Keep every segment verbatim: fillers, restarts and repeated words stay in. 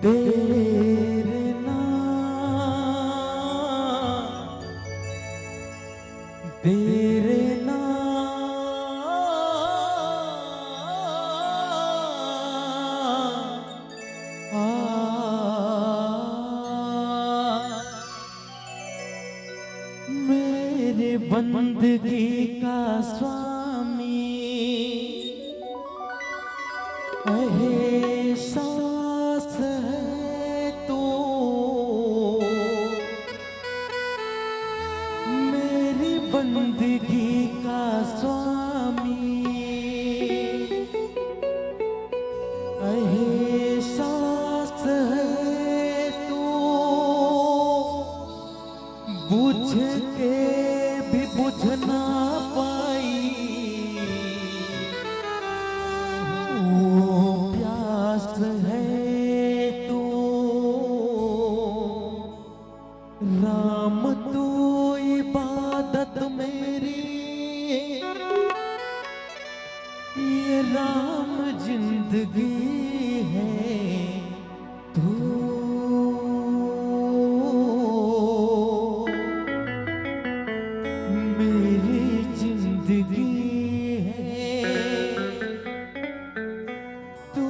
तेरे ना, तेरे ना, आ, मेरी बंदगी का स्वामी एहसास है तू। मेरी बंदगी का स्वामी एहसास है तू। बुझ के भी बुझ ना पाई वो प्यास है तू। राम तू इबादत मेरी, ये राम जिंदगी है तू। मेरी जिंदगी है तू।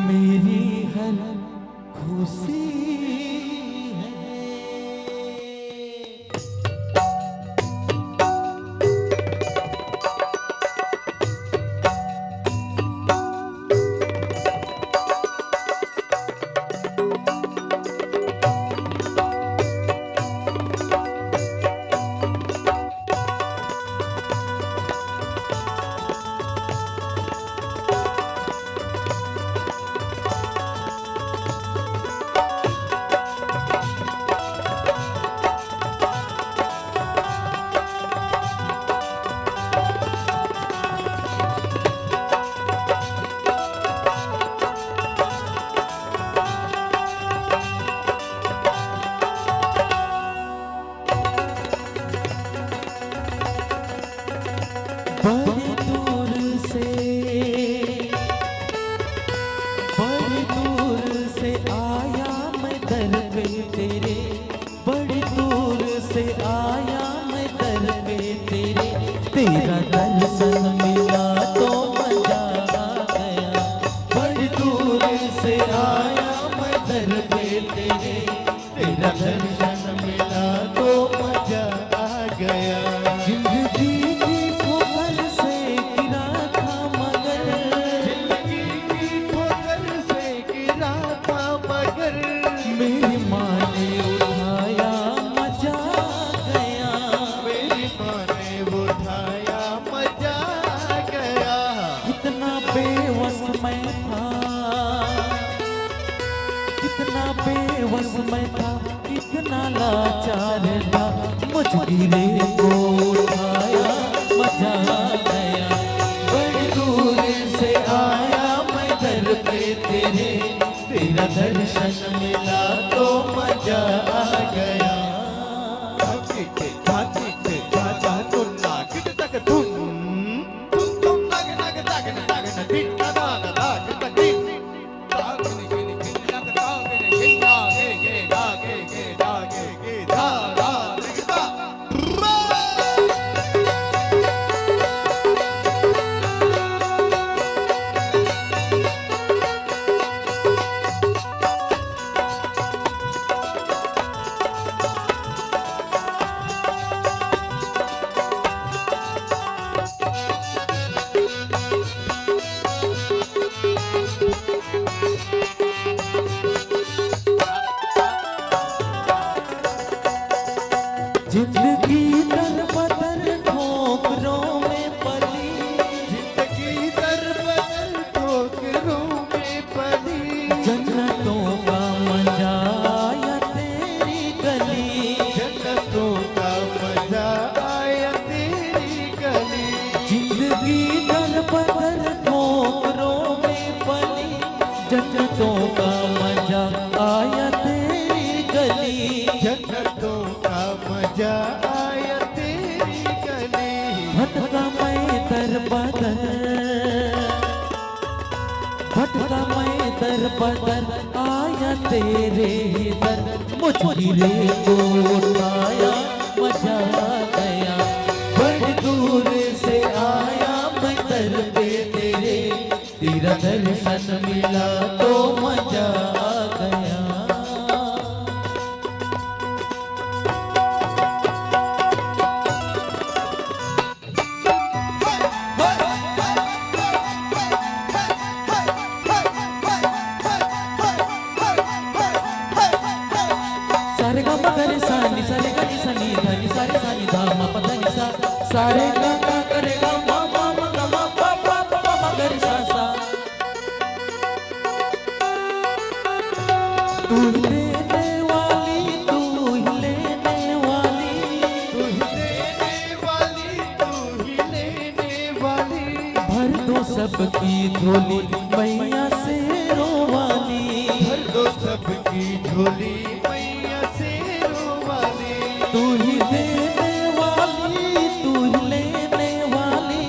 मेरी हर खुशी है। दर्शन मिला तो मजा आ गया। जिंदगी की ठोकर से गिरा था मगर, जिंदगी की ठोकर से गिरा था मगर, मेरी माँ ने उठाया, मजा आ गया। मेरी माँ ने उठाया, मजा आ गया। कितना बेवस मैं था, कितना बेवस मैं था, कितना लाचार था, मुझ गिरे को उठाया, मजा आ गया। बड़ी दूर से आया मैं दर पे तेरे, तेरा दर्शन मिला तो मजा आ गया। जिंदगी दर बदर ठोकरों में पली, जिंदगी दर बदर ठोकरों में पली, जन्नतों का मजा आया तेरी गली, जन्नतों का मजा आया तेरी गली। जिंदगी दर बदर ठोकरों में पली, जन्नतों का मजा आया तेरी गली, जन्नतों का मजा आया तेरी गली। भटका मैं दर बदर, भटका मैं दर बदर, आया तेरे ही दर, मुझ गिरे को उठाया, मजा आ गया। बड़ी दूर से आया मैं दर पे तेरे, तेरा दर्शन मिला तो मजा आ गया। सारे गा मा गा रे सा नी, सारे गा नी सा नी धा नी, सारे सा नी धा मा पा धा नी सा। सारे गा गा गा रे गा मा मा मा गा मा पा पा पा पा मा गा रे सा सा। तू ही देने वाली, तू ही लेने वाली, तू ही देने वाली, तू ही लेने वाली। भर दो सबकी झोली मैया शेरों वाली, भर दो सबकी झोली मैया शेरों वाली। तू ही देने वाली, तू ही लेने वाली,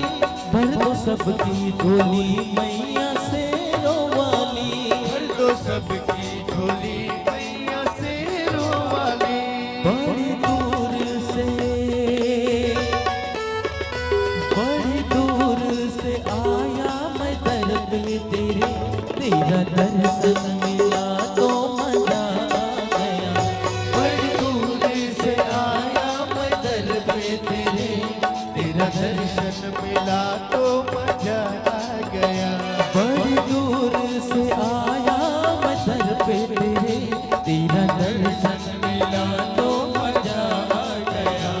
भर दो सबकी झोली मैया शेरों वाली। भर दो सबकी झोली मैया शेरों वाली। बड़ी दूर से, बड़ी दूर से आया मैं दर पे तेरे, तेरा दर्शन मिला तो मजा आ गया। बड़ी दूर से आया मैं दर पे तेरे, तेरा दर्शन मिला तो मजा आ गया। बड़ी दूर से आया मैं दर पे तेरे, तेरा दर्शन मिला तो मजा आ गया।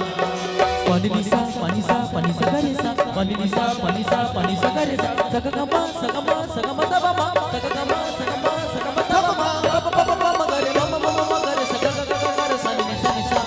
पा नी सा, पा नी सा, पा नी सा गा रे सा, पा नी सा, पा नी सा, पा नी सा गा रे सा, सा गा मा, सा गा मा, सा गा मा धा पा मा, सा गा मा, सा गा मा, सा गा मा धा पा मा, पा पा पा पा पा मा गा रे, मा मा मा मा मा गा रे, सा गा गा गा गा गा रे, सा नी नी सा नी सा।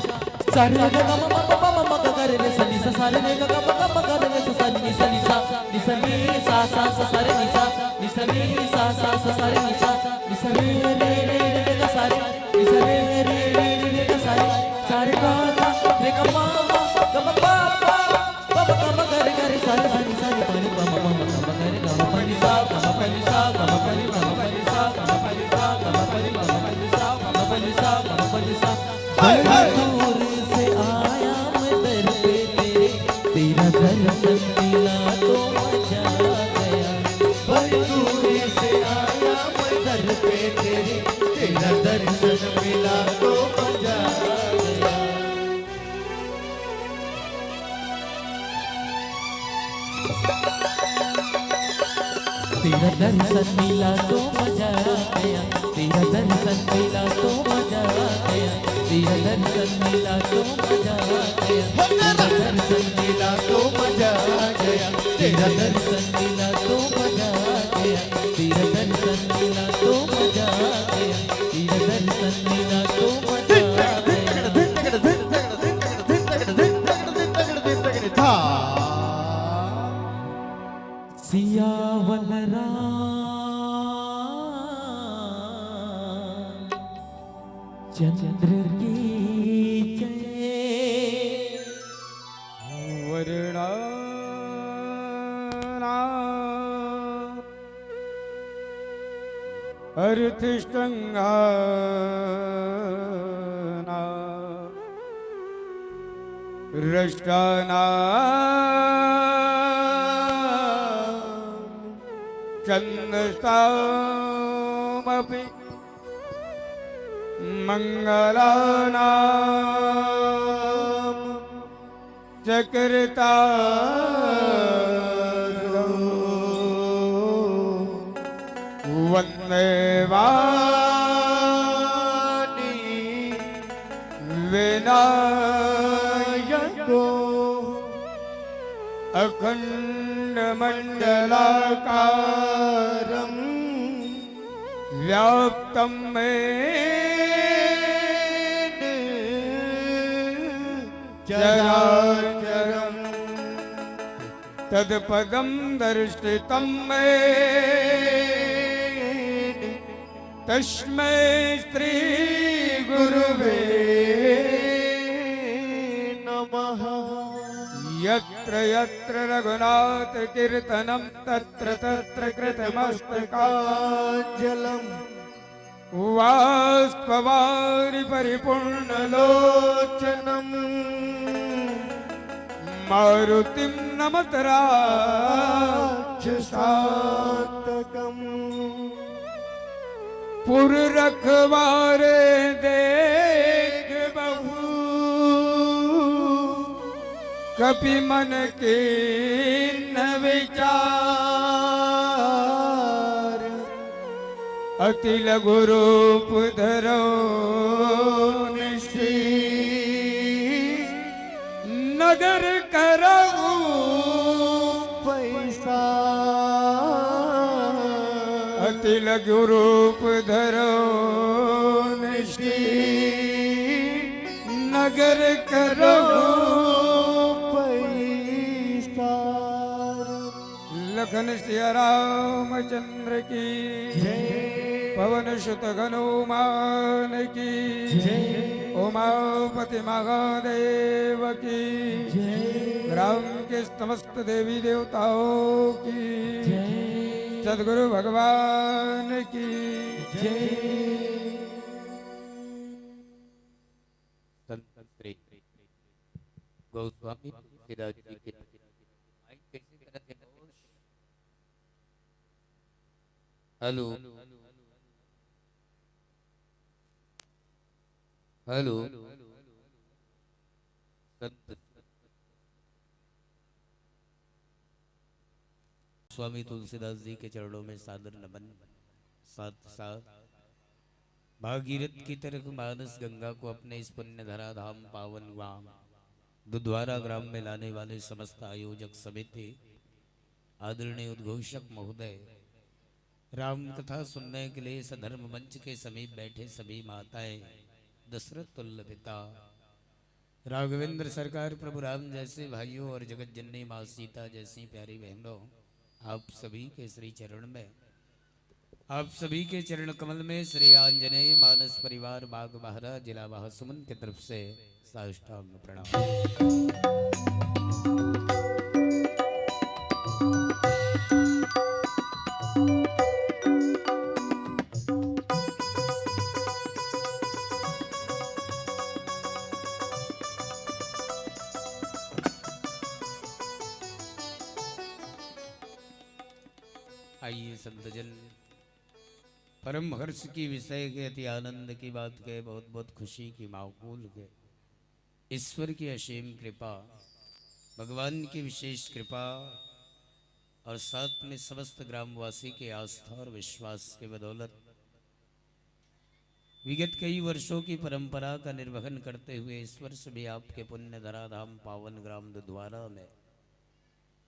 सा रे गा मा पा पा मा मा गा गा रे रे सा नी सा, सा रे रे गा मा पा मा मा गा रे रे सा, सा नी नी सा नी सा। नी सा नी सा सा सा सा रे नी सा, नी सा नी सा सा सा सा रे नी सा, नी सा रे रे रे रे रे गा सा रे, नी सा रे रे रे रे रे गा सा रे, सा रे गा गा रे गा मा मा गा मा पा पा पा मा गा मा गा रे गा रे सा रे सा नी सा नी पा नी पा मा पा मा गा मा गा रे गा मा पा नी सा, गा मा पा नी सा, गा मा पा नी पा मा पा नी सा, गा मा पा नी सा, गा मा पा नी पा मा पा नी सा, गा मा पा नी सा, गा मा पा नी सा। हाय, हाय। बड़ी दूर से आया मैं दर पे तेरे, तेरा दर्शन मिला तो मजा आ गया। बड़ी दूर से आया तेरा दर्शन मिला तो मजा आ गया, तेरा दर्शन मिला तो मजा आ गया, तेरा दर्शन मिला तो मजा आ गया, तेरा दर्शन मिला तो मजा आ गया, तेरा दर्शन मिला तो मजा आ गया, तेरा दर्शन मिला तो मजा आ गया, तेरा दर्शन मिला तो मजा आ गया। सियावल राम चंद्र की जय। वर्णानाम् अर्थसंहार रष्टानां छन्दसामपि मङ्गलानां च कर्ता वन्दे वाणी विनायको अखण्डमण्डलाकारं व्याप्तं येन चराचरम्। तत्पदं दर्शितं येन तस्मै श्री गुरुवे नमः। यत्र यत्र रघुनाथ कीर्तनं तत्र तत्र कृतमस्तकाञ्जलिं बाष्पवारि परिपूर्णलोचनं मारुतिं नमत राक्षसान्तकम्। पुर रखवारे देख बहु कपि मन कीन्ह विचार। अति लघु रूप धरो निशि नगर करहु पैसा। अति लघु रूप धरो निशि नगर करहु पैसा। लखन सिया रामचंद्र की जय। पवन सुत हनुमान की जय। उमापति महादेव की जय। ग्राम के समस्त देवी देवताओं की जय। सदगुरु भगवान की जय। संत श्री गोस्वामी तुलसीदास जी के माइक कैसे करत हे? Hello, hello. संत स्वामी तुलसीदास जी के चरणों में सादर नमन। साथ साथ भागीरथ की तरह मानस गंगा को अपने इस पुण्य धरा धाम पावन ग्राम दुधवारा ग्राम में लाने वाले समस्त आयोजक समिति, आदरणीय उद्घोषक महोदय, राम कथा सुनने के लिए सधर्म मंच के समीप बैठे सभी माताएं, दशरथ तुल्य पिता, राघवेंद्र सरकार, प्रभु राम जैसे भाइयों और जगत जननी माँ सीता जैसी प्यारी बहनों, आप सभी के श्री चरण में, आप सभी के चरण कमल में श्री आंजनेय मानस परिवार बाग बहरा, जिला महासमुंद की तरफ से साष्टांग प्रणाम। आइए संतजन, परम हर्ष की विषय के, अति आनंद की बात के, बहुत बहुत खुशी की माहौल के, ईश्वर की असीम कृपा, भगवान की विशेष कृपा, और साथ में समस्त ग्रामवासी के आस्था और विश्वास के बदौलत विगत कई वर्षों की परंपरा का निर्वहन करते हुए इस वर्ष भी आपके पुण्य धराधाम पावन ग्राम दुधवारा में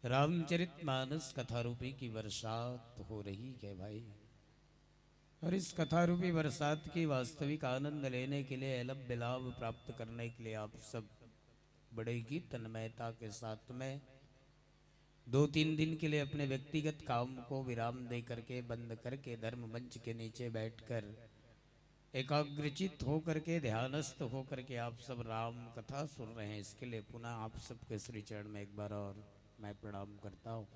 रामचरित मानस कथा रूपी की वर्षात हो रही है भाई। और इस कथा रूपी वर्षात की वास्तविक आनंद लेने के लिए, अलभ लाभ प्राप्त करने के लिए आप सब बड़े ही तन्मयता के साथ में दो तीन दिन के लिए अपने व्यक्तिगत काम को विराम दे करके, बंद करके, धर्म मंच के नीचे बैठकर एकाग्रचित होकर के, ध्यानस्थ होकर के आप सब राम कथा सुन रहे हैं, इसके लिए पुनः आप सबके श्री चरण में एक बार और मैं प्रणाम करता हूँ।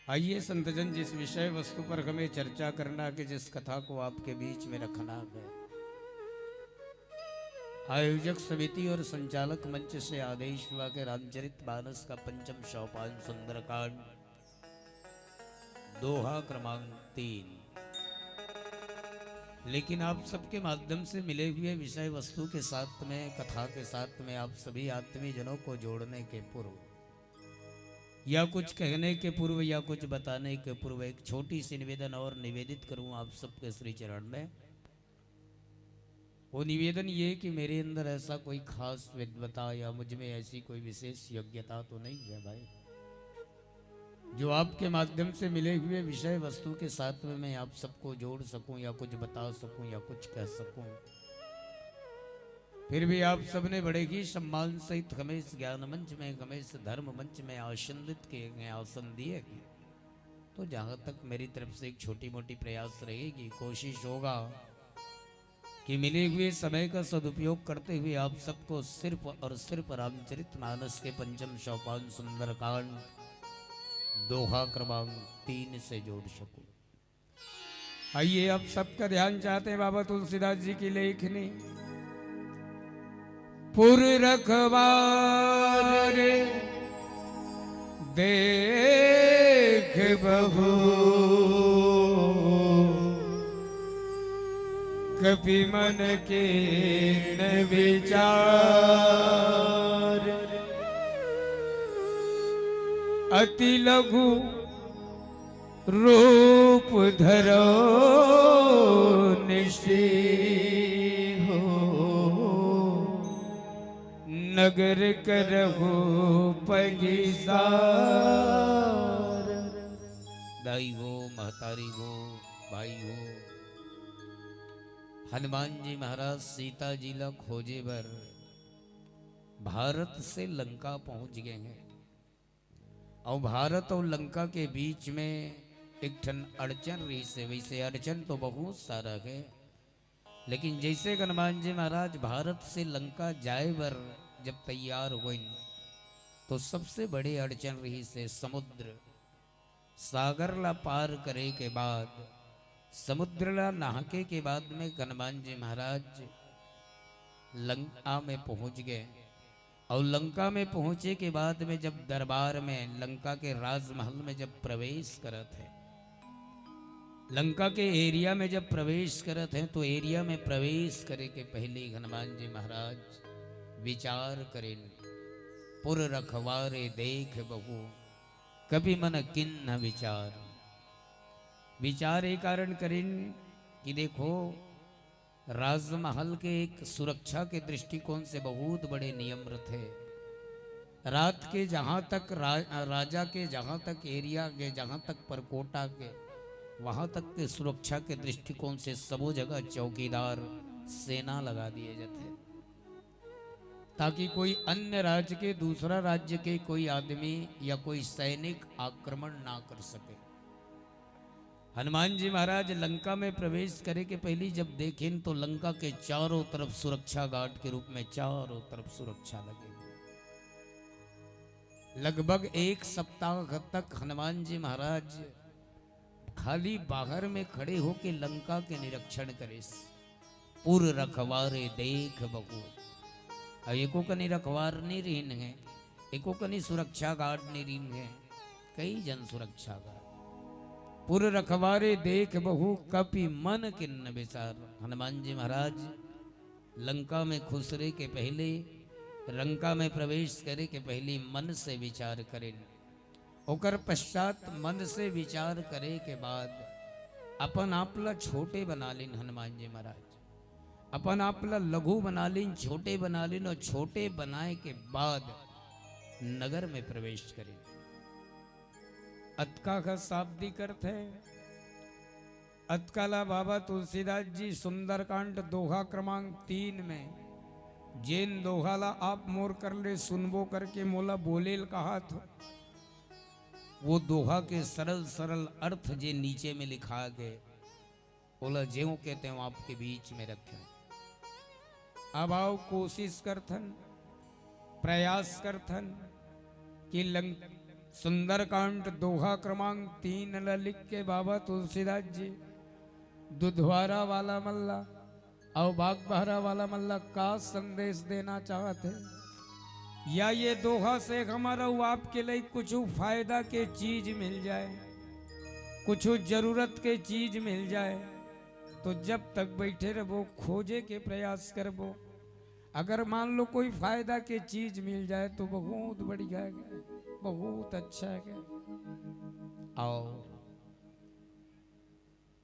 आइए संतजन, जिस विषय वस्तु पर हमें चर्चा करना, कि जिस कथा को आपके बीच में रखना है, आयोजक समिति और संचालक मंच से आदेश हुआ कि रामचरित मानस का पंचम सोपान सुंदरकांड, दोहा क्रमांक तीन। लेकिन आप सबके माध्यम से मिले हुए विषय वस्तु के साथ में, कथा के साथ में आप सभी आत्मीय जनों को जोड़ने के पूर्व या कुछ कहने के पूर्व या कुछ बताने के पूर्व एक छोटी सी निवेदन और निवेदित करूं आप सबके श्री चरण में। वो निवेदन ये कि मेरे अंदर ऐसा कोई खास विद्वता या मुझ में ऐसी कोई विशेष योग्यता तो नहीं है भाई, जो आपके माध्यम से मिले हुए विषय वस्तु के साथ में मैं आप सबको जोड़ सकूं या कुछ बता सकूं या कुछ कह सकूं। फिर भी आप सबने बड़े ही सम्मान सहित हमें इस ज्ञान मंच में, हमें इस धर्म मंच में आसनित किए गए, आसन दिए गए। तो जहाँ तक मेरी तरफ से एक छोटी मोटी प्रयास रहेगी, कोशिश होगा कि मिले हुए समय का सदुपयोग करते हुए आप सबको सिर्फ और सिर्फ रामचरित मानस के पंचम सोपान सुंदरकांड दोहा क्रमांक तीन से जोड़ सकूं। आइए, आप सबका ध्यान चाहते हैं बाबा तुलसीदास जी की लेखनी। पुर रखवार देख बहु कपि मन कीन विचार। अति लघु रूप धरो निशि हो नगर करहु पगिसार। दाई हो, महतारी हो, भाई हो, हनुमान जी महाराज सीता जी ला खोजे बर भारत से लंका पहुंच गए हैं। अउ भारत अउ लंका के बीच में एक ठन अड़चन रहिस हे। वैसे अड़चन तो बहुत सारा हे, लेकिन जैसे हनुमान जी महाराज भारत से लंका जाए बर जब तैयार होइन, तो सबसे बड़े अड़चन रहिस हे समुद्र। सागर ला पार करे के बाद, समुद्र ला नहाके के बाद में हनुमान जी महाराज लंका में पहुंच गए। अउ लंका में पहुंचे के बाद में जब दरबार में, लंका के राजमहल में जब प्रवेश करत हे, लंका के एरिया में जब प्रवेश करत हे, तो एरिया में प्रवेश करे के पहले हनुमान जी महाराज विचार करेन, पुर रखवारे देख बहु कपि मन किन्ह विचार। विचार ए कारण करेन कि देखो, राजमहल के एक सुरक्षा के दृष्टिकोण से बहुत बड़े नियम रथे। रात के जहाँ तक रा-, राजा के जहाँ तक एरिया के, जहाँ तक परकोटा के, वहाँ तक के सुरक्षा के दृष्टिकोण से सबो जगह चौकीदार, सेना लगा दिए जाथे, ताकि कोई अन्य राज्य के, दूसरा राज्य के कोई आदमी या कोई सैनिक आक्रमण ना कर सके। हनुमान जी महाराज लंका में प्रवेश करे के पहली जब देखेन, तो लंका के चारों तरफ सुरक्षा गार्ड के रूप में चारों तरफ सुरक्षा लगे हुए। लगभग एक सप्ताह तक हनुमान जी महाराज खाली बाहर में खड़े होके लंका के निरीक्षण करेस। पुर रखवारे देख बहु। अब एको कनी रखवार नहीं रहिन हे, एको कनी सुरक्षा गार्ड नहीं रहिन हे, कई जन सुरक्षा गार्ड। पुर रखवारे देख बहु कपि मन किन्न विचार। हनुमान जी महाराज लंका में खुसरे के पहले, लंका में प्रवेश करे के पहले मन से विचार करेन। ओकर पश्चात मन से विचार करे के बाद अपन आप ला छोटे बना लिन हनुमान जी महाराज। अपन आप ला लघु बना लिन, छोटे बना लिन, अउ छोटे बनाए के बाद नगर में प्रवेश करिन। अतका का शाब्दी करथे। अतका ला बाबा तुलसीदास जी सुंदरकांड दोहा क्रमांक तीन में जेन दोहा ला आप मोर कर ले सुनबो करके मोला बोले ल कहात हो, वो दोहा के सरल सरल अर्थ जे नीचे में लिखा गे, ओला ज्यों के त्यों आपके बीच में रखें। अब आओ, कोशिश करथन, प्रयास करथन कि लंक-, सुंदरकांड दोहा क्रमांक तीन ला लिख के बाबा तुलसीदास जी दुधवारा वाला मन ला अउ बागबहरा वाला मन ला का संदेश देना चाहत हे, या ये दोहा से हमर अउ आपके लिए कुछ फायदा के चीज मिल जाए, कुछ जरूरत के चीज मिल जाए, तो जब तक बैठे रहबो, खोजे के प्रयास करबो। अगर मान लो कोई फायदा के चीज मिल जाए तो बहुत बढ़िया है, बहुत अच्छा है। आओ,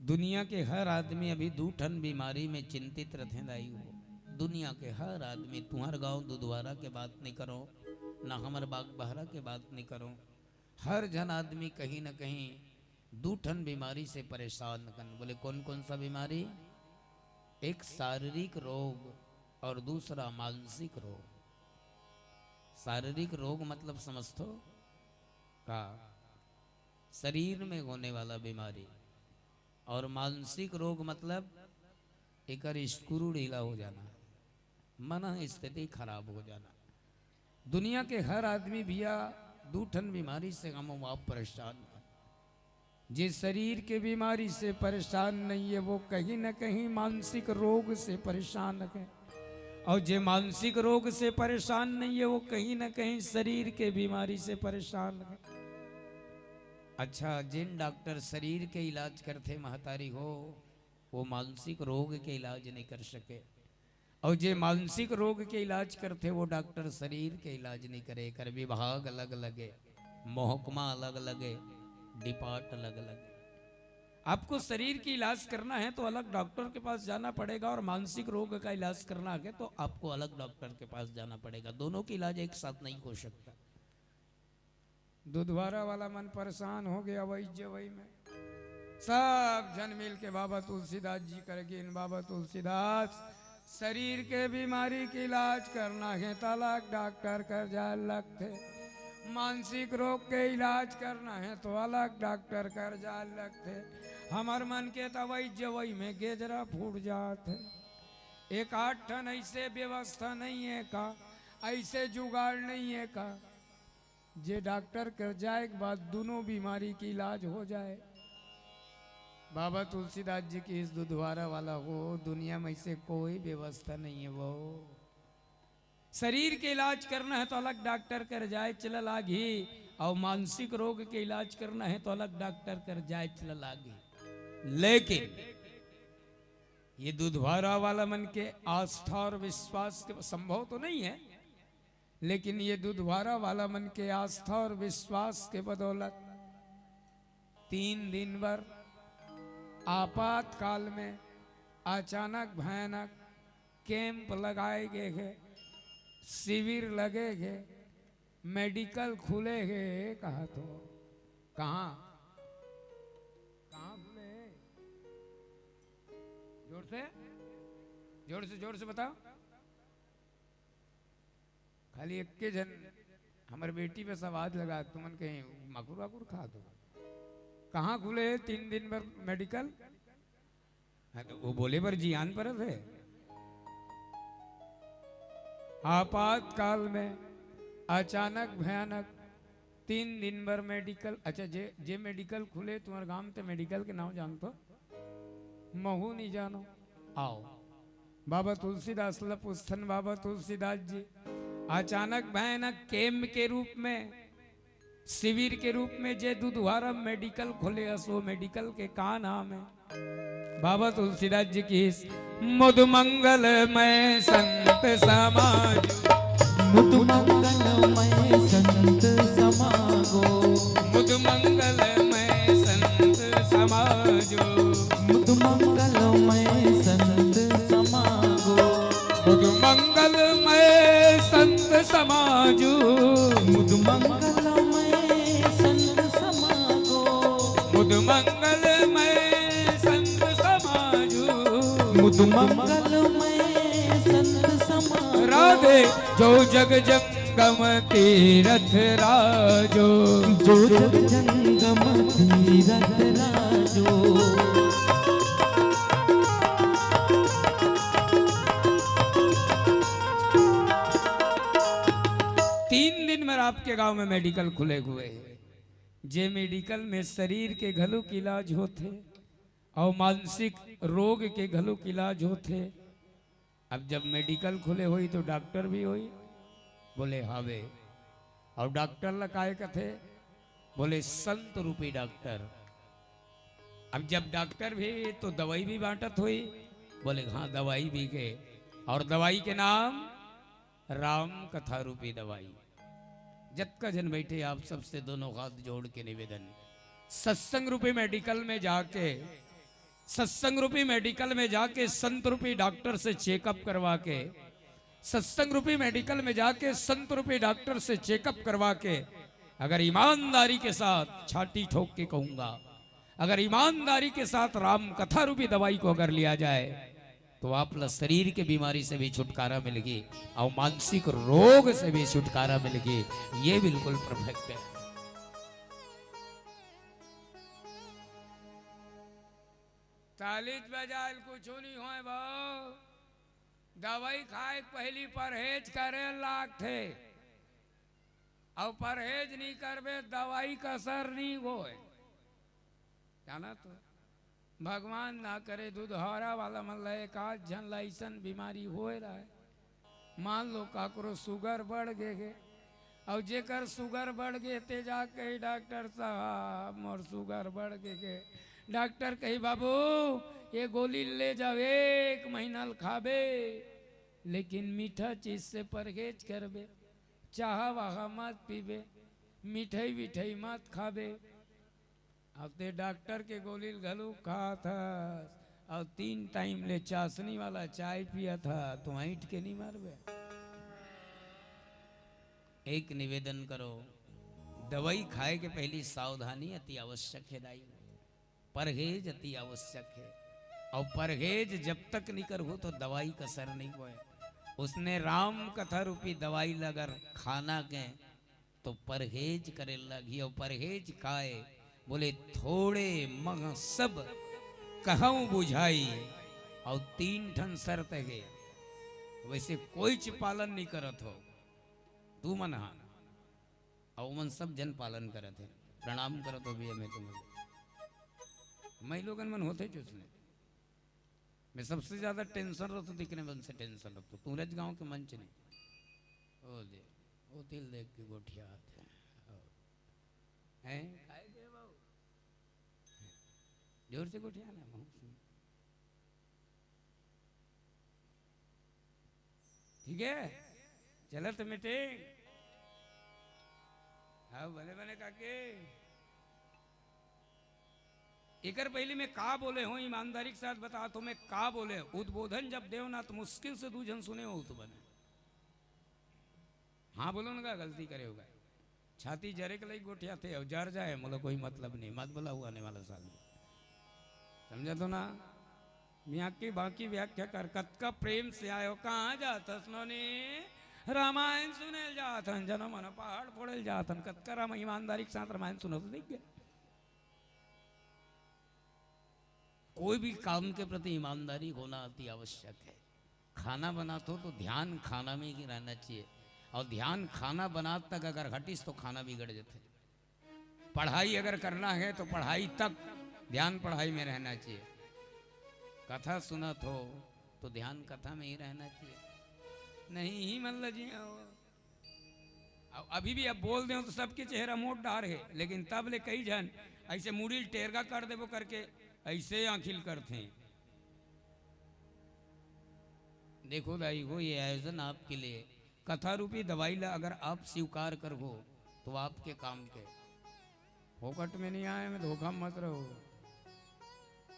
दुनिया के हर आदमी अभी दू ठन बीमारी में चिंतित रथे दाई हो। दुनिया के हर आदमी, तुहर गांव दुधवारा के बात नहीं करो, ना हमर बागबहरा के बात नहीं करो, हर झन आदमी कहीं न कहीं दू ठन बीमारी से परेशान कन। बोले, कौन कौन सा बीमारी? एक शारीरिक रोग और दूसरा मानसिक रोग। शारीरिक रोग मतलब समझथो का? शरीर में होने वाला बीमारी। और मानसिक रोग मतलब एकर स्क्रू ढीला हो जाना, मन स्थिति खराब हो जाना। दुनिया के हर आदमी भैया दू ठन बीमारी से हम आप परेशान हैं। जे शरीर के बीमारी से परेशान नहीं है, वो कहीं ना कहीं मानसिक रोग से परेशान है, और जे मानसिक रोग से परेशान नहीं है, वो कहीं ना कहीं शरीर के बीमारी से परेशान है। अच्छा, जिन डॉक्टर शरीर के इलाज करथे महतारी हो, वो मानसिक रोग के इलाज नहीं कर सके, और जे मानसिक रोग के इलाज करथे, वो डॉक्टर शरीर के इलाज नहीं करे। एकर विभाग अलग अलग है, महकमा अलग अलग है, डिपार्ट अलग अलग है। आपको शरीर की इलाज करना है तो अलग डॉक्टर के पास जाना पड़ेगा, और मानसिक रोग का इलाज करना है तो आपको अलग डॉक्टर के पास जाना पड़ेगा। दोनों की इलाज एक साथ नहीं हो सकता। दुधवारा वाला मन परेशान हो गया वही जवई में। सब झन मिल के बाबा तुलसीदास जी कर गिन, बाबा तुलसीदास, शरीर के बीमारी के इलाज करना है तो अलग डॉक्टर कर जाए लगथे, मानसिक रोग के इलाज करना है तो अलग डॉक्टर कर जाए लगथे। हमर मन के तो वही जवई में गेजरा फूट जात है। एक आठ ठन ऐसे व्यवस्था नहीं है का, ऐसे जुगाड़ नहीं है का, जे डॉक्टर कर जाए के बाद दोनों बीमारी के इलाज हो जाए। बाबा तुलसीदास जी की इस दुधवारा वाला हो, दुनिया में ऐसे कोई व्यवस्था नहीं है वो। शरीर के इलाज करना है तो अलग डॉक्टर कर जाए चला लागही, और मानसिक रोग के इलाज करना है तो अलग डॉक्टर कर जाए चला लागही। लेकिन ये दुधवारा वाला मन के आस्था और विश्वास के, संभव तो नहीं है, लेकिन ये दुधवारा वाला मन के आस्था और विश्वास के बदौलत तीन दिन बर आपातकाल में अचानक भयानक कैंप लगाए गए हे, शिविर लगे हे, मेडिकल खुले हे। कहा तो कहाँ, कहाँ खुले हे? जोर से, जोर से, जोर से बताओ। खाली एक के झन हमर बेटी पे सवाल लगा, तुमन कहीं मकुर वकुर खा दो। कहाँ खुले हे तीन दिन बर मेडिकल? हाँ, तो वो बोले बर जियान परत हे। आपातकाल में अचानक भयानक तीन दिन बर मेडिकल। अच्छा, जे, जे मेडिकल खुले तुम्हारे गांव, ते मेडिकल के नाम जानतो? महू नहीं जानो। आओ, बाबा तुलसीदास ला पूछथन, बाबा तुलसीदास जी, अचानक भयानक कैंप के रूप में, शिविर के रूप में जे दुधवारा मेडिकल खोले हस, वो मेडिकल के का नाम है? बाबा तुलसीदास जी की मुद मंगलमय संत समाज। मुद मंगलमय संत समागो। मुद मंगलमय संत समाजो। मुद मंगलमय संत समागो। मुद मंगलमय संत समाजो। मुद मंगलमय संत समागो। मुद मंगलमय संत समाजो। मुद मंगलमय संत समागो। राधे। जो जग जंगम तीरथ राजो। जो जग जंगम तीरथ राजो। तीन दिन में आपके गांव में मेडिकल खुले हुए हे, जे मेडिकल में शरीर के घलो के इलाज होथे अउ मानसिक रोग के घलो के इलाज होथे। अब जब मेडिकल खुले होई तो डॉक्टर भी होई? बोले, "हावे।" अउ डॉक्टर ला काय कथे? बोले, "संत रूपी डॉक्टर।" अब जब डॉक्टर भी तो दवाई भी बांटत होई? बोले, "हाँ, दवाई भी के।" अउ दवाई के नाम राम कथा रूपी दवाई। जतका झन बैठे, आप सबसे दोनों हाथ जोड़ के निवेदन, सत्संग रूपी मेडिकल में जाके, सत्संग रूपी मेडिकल में जाके संत रूपी डॉक्टर से चेकअप करवा के, सत्संग रूपी मेडिकल में जाके संत रूपी डॉक्टर से चेकअप करवा के, अगर ईमानदारी के साथ, छाती ठोक के कहूंगा, अगर ईमानदारी के साथ राम कथा रूपी दवाई को अगर लिया जाए, तो आप ला शरीर के बीमारी से भी छुटकारा मिलही अउ मानसिक रोग से भी छुटकारा मिलही। ये बिल्कुल परफेक्ट हे। तालीज बजाए ल कुछु नहीं होय भाव। दवाई खाए के पहिली परहेज करे ल लागथे। अउ परहेज नहीं करबे, दवाई का असर नहीं होय। जाना तो, भगवान ना करे, दुधौरा वाला मन ला एक आध झन ला अइसन बीमारी होय रहय। मान लो, काकरो सुगर बढ़ गे हे, अउ जेकर सुगर बढ़ गे, ते जा कही, "डॉक्टर साहब, मोर सुगर बढ़ गे हे।" डॉक्टर कही, "बाबू, ये गोली ले जाओ, एक महीना ल खाबे, लेकिन मीठा चीज से परहेज करबे, चाहा वाहा मत पीबे, मिठाई विठाई मत खाबे।" अब ते डॉक्टर के गोली ल घलो खात हस, अउ तीन टाइम ले चासनी वाला चाय पियत हस, तो ऐंठ के नहीं मरबे। एक निवेदन करो, दवाई खाए के पहिली सावधानी अति आवश्यक हे दाई, परहेज अति आवश्यक हे। अउ परहेज जब तक नहीं करहू तो दवाई का असर नहीं होय। उसने राम कथा रूपी दवाई ल अगर खाना के तो परहेज करे लगही, अउ परहेज काय? बोले, "थोड़े मह सब कहूं बुझाई।" अउ तीन ठन शर्त हे, वैसे कोई च पालन नहीं करत हो, तू मन हा, अउ मन सब जन पालन करत हे। प्रणाम करत हो भैया, मैं तुम्हें, मैं लोगन मन होथे चुसने। मैं सबसे ज्यादा टेंशन रखतो, दिखने मन से टेंशन रखतो। तू रज गांव के मंच नहीं। ओ दे, ओ दिल देख के गोठियात हे। हैं? काय के बाबू? जोर से गोठिया ना, महूं सुन। ठीक हे? चलत मीटिंग। हाँ, बने बने काके। एकर पहिली मैं का बोले हूँ, ईमानदारी के साथ बता तो मैं का बोले हूँ। उद्बोधन जब देव ना तो मुश्किल से दू झन सुने हो तो बने। हाँ बोलो ना, का गलती करे होगा। छाती जरे के लई गोठियाथे, अउ जर जाए, मोला कोई मतलब नहीं, मत बुलाओ आने वाला साल में। समझा तो ना? मियाँ की बाकी व्याख्या कर, कतका प्रेम से आयो, कहाँ जाथस नोनी? रामायण सुने ल जाथन, जनो मनो पहाड़ फोड़े ल जाथन, कतका राम ईमानदारी के साथ रामायण सुनो तो दिख गया। कोई भी काम के प्रति ईमानदारी होना अति आवश्यक है। खाना बनात हो तो ध्यान खाना में ही रहना चाहिए, और ध्यान खाना बनात तक अगर हटिस तो खाना बिगड़ जाथे। पढ़ाई अगर करना है तो पढ़ाई तक ध्यान पढ़ाई में रहना चाहिए। कथा सुनत हो तो ध्यान कथा में ही रहना चाहिए। नहीं ही मन ल जिया हो। अब अभी भी अब बोल दें तो सबके चेहरा मोट डार है, लेकिन तब ले कई झन ऐसे मुड़ी ल टेरगा कर देबो करके ऐसे आंखिल करथे। देखो दाई हो, ये आयोजन आपके लिए, कथा रूपी दवाई ला अगर आप स्वीकार करबो तो आपके काम के। फोकट में नहीं आए, में धोखा मत रहो।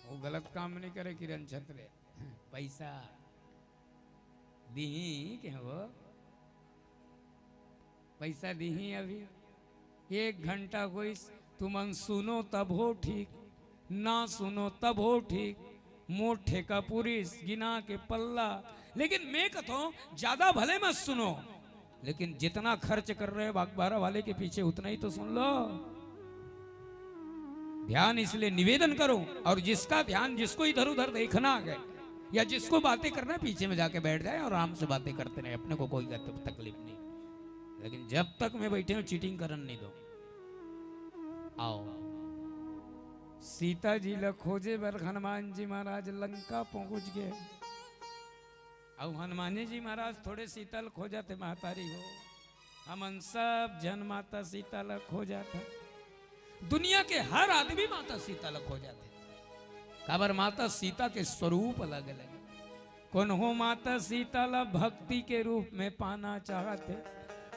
वो गलत काम नहीं करे किरण छत्रे। पैसा दीही के हो, पैसा दीही अभी। एक घंटा कोई तुमन सुनो तब हो ठीक, ना सुनो तब हो ठीक। मोर ठेका पुरिस गिना के पल्ला। लेकिन मैं कथों, ज्यादा भले मत सुनो, लेकिन जितना खर्च कर रहे हो बागबारा वाले के पीछे, उतना ही तो सुन लो। ध्यान इसलिए निवेदन करो, और जिसका ध्यान जिसको इधर उधर देखना है या जिसको बातें करना है, पीछे में जाके बैठ जाए और आराम से बातें करते रहे, अपने को कोई तक-, तकलीफ नहीं। लेकिन जब तक मैं बैठे हूँ, चीटिंग करन नहीं दो। आओ, सीता जी ला खोजे बर हनुमान जी महाराज लंका पहुंच गए। अब हनुमान जी महाराज थोड़े सीता ल खोजत हे, महतारी हो, हमन सब झन माता सीता ल खोजत हे। दुनिया के हर आदमी माता सीता ल खोजत हे, काबर माता सीता के स्वरूप अलग अलग हे। कोनो माता सीता ल भक्ति के रूप में पाना चाहत हे,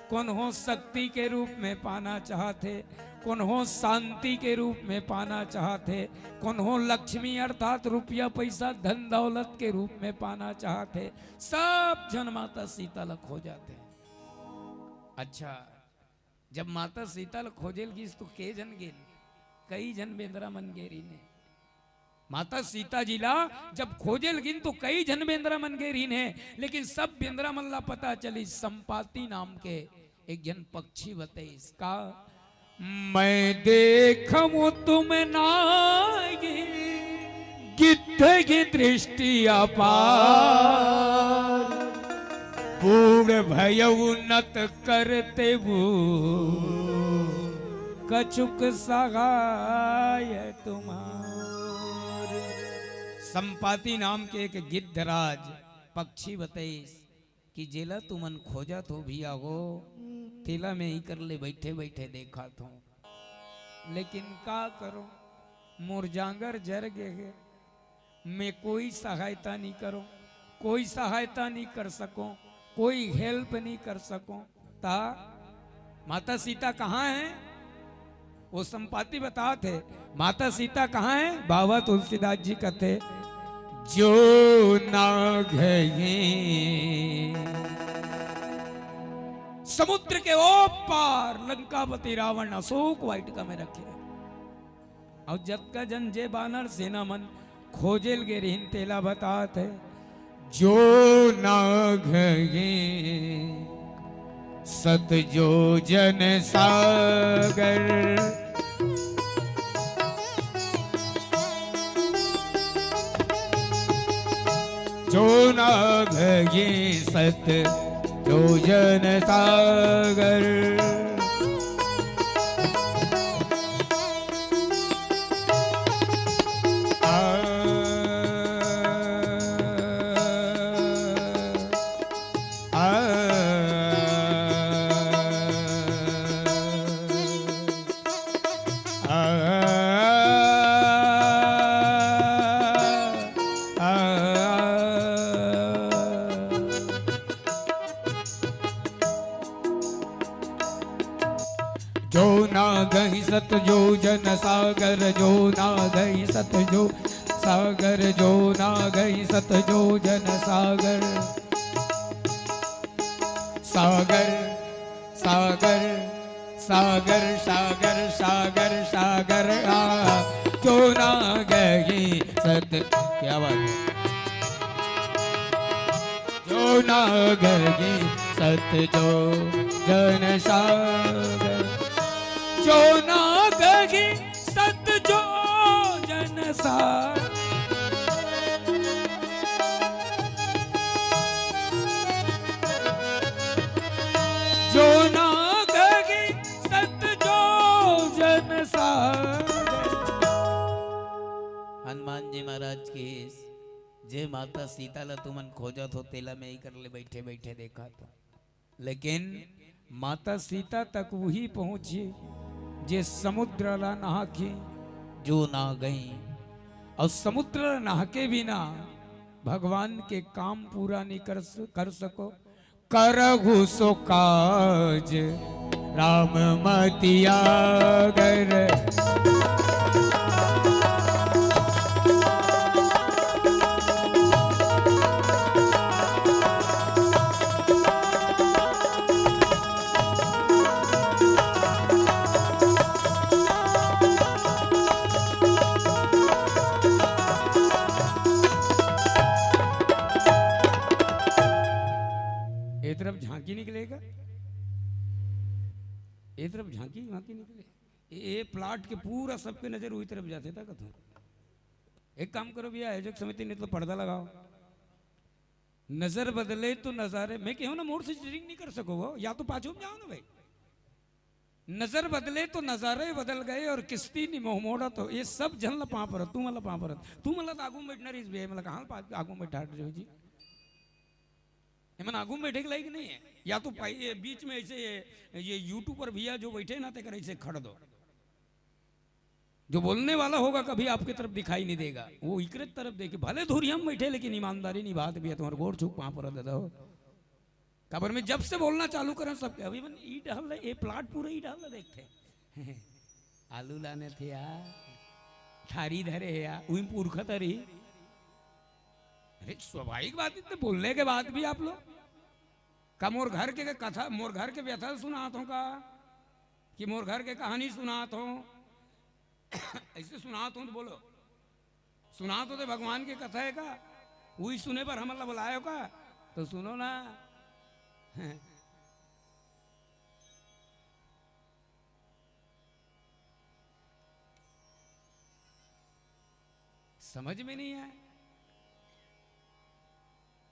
कोनो शक्ति के रूप में पाना चाहत हे, कोनो शांति के रूप में पाना चाहत हे, कोनो लक्ष्मी अर्थात रुपया पैसा धन दौलत के रूप में पाना चाहत हे। सब झन माता सीता ल खोजत हे। अच्छा, जब माता सीता ल खोजे ल गिस तो के झन गेन? कई झन बेंदरा मन गे रहिन हे। माता सीता जी ला जब खोजे ल गिन तो कई झन बेंदरा मन गे रहिन हे, लेकिन सब बेंदरा मन ला पता चली संपाति नाम के एक झन पक्षी बतइस का, मैं देखूं तुम नाई, गिद्ध की दृष्टि अपार, बूढ़ भयउ नत करते वो कछुक सहाय तुम्हार। संपाति नाम के एक गिद्धराज पक्षी बतइस कि जेला तुमन खोजत हो भैया हो, तेला मैं इही कर ले बैठे बैठे देखत हों। लेकिन का करों, मोर जांगर जर गे हे, मैं कोई सहायता नहीं करों, कोई सहायता नहीं कर सकों, कोई help नहीं कर सकों। ता माता सीता कहाँ हे? वो संपाति बतात हे, माता सीता कहाँ हे? बाबा तुलसीदास जी कथे, जो ना गए समुद्र के ओ पार, लंकापति रावण अशोक वाटिका में रखे। अउ जतका झन जे बानर सेना मन खोजे ल गे रहिन, तेला बतात हे, जो ना गए सत जो जन सागर। जो ना गए सत जो जन सागर। आ, आ, आ, आ, आ। जो ना गई सत जो जन सागर, जो ना गई सत जो सागर, जो ना गई सत जो जन सागर। सागर, सागर, सागर, सागर, सागर, सागर, आ, जो ना गई सत, क्या बात है? जो ना गई सत जो जन सागर, जो ना गई सत जो जन सागर। जो ना गई सत जो जन सागर। हनुमान जी महाराज की, जे माता सीता ला तुमन खोजत हो, तेला मैं इही कर ले बैठे बैठे देखत हों। लेकिन माता सीता तक उही पहुंची, जे समुद्र ला नहा के जो ना गई। अउ समुद्र ला नहा के बिना भगवान के काम पूरा नहीं कर स-, कर सको। करहु सो काज राम मतियागर। ए तरफ झांकी निकलेगा, ए तरफ झांकी, झांकी निकले। ए, ए प्लाट के पूरा सबके नजर उही तरफ जाथे, ता कथों। एक काम करो भैया, आयोजक समिति, नहीं तो पर्दा लगाओ। नजर बदले तो नजारे, मैं कहूं ना, मोर से चिटिंग नहीं कर सको वो, या तो पाछू में जाओ ना भाई। नजर बदले तो नजारे बदल गए और किस्ती नहीं मोह मोड़ा, तो ये सब झन ला पांव परत, तू मन ला पांव परत, तू मन ला तो आगू में बैठना रहिस भैया, मैं कहा आगू में बैठा जो जी। एमन आगू में बैठे के लायक नहीं है, या तो पाई-, ये बीच में ऐसे ये, ये यूट्यूबर भैया जो बैठे ना, तेकर ऐसे खड़ दो। जो बोलने वाला होगा कभी आपकी तरफ दिखाई नहीं देगा, वो इकरे तरफ देखे, भले धुरिया में बैठे लेकिन ईमानदारी निभात भैया, तुम्हारे गोड़ छू के पांव परत दादा हो। काबर मैं जब से बोलना चालू करें सबके, अभी मन ई डहर ले, ये प्लाट पूरा ई डहर ले देखते। आलू लाने थे यार, थारी धरे है यार, उही पुरखा तरी। अरे स्वाभाविक बात, इतने बोलने के बाद भी आप लोग का मोर घर के कथा, मोर घर के व्यथा सुनात हो का, कि मोर घर के कहानी सुनात हो? ऐसे सुनात हो तो बोलो, सुनात हो तो भगवान के कथा है का? उही सुने बर हमन ला बुलायो का? तो सुनो ना। समझ में नहीं आया।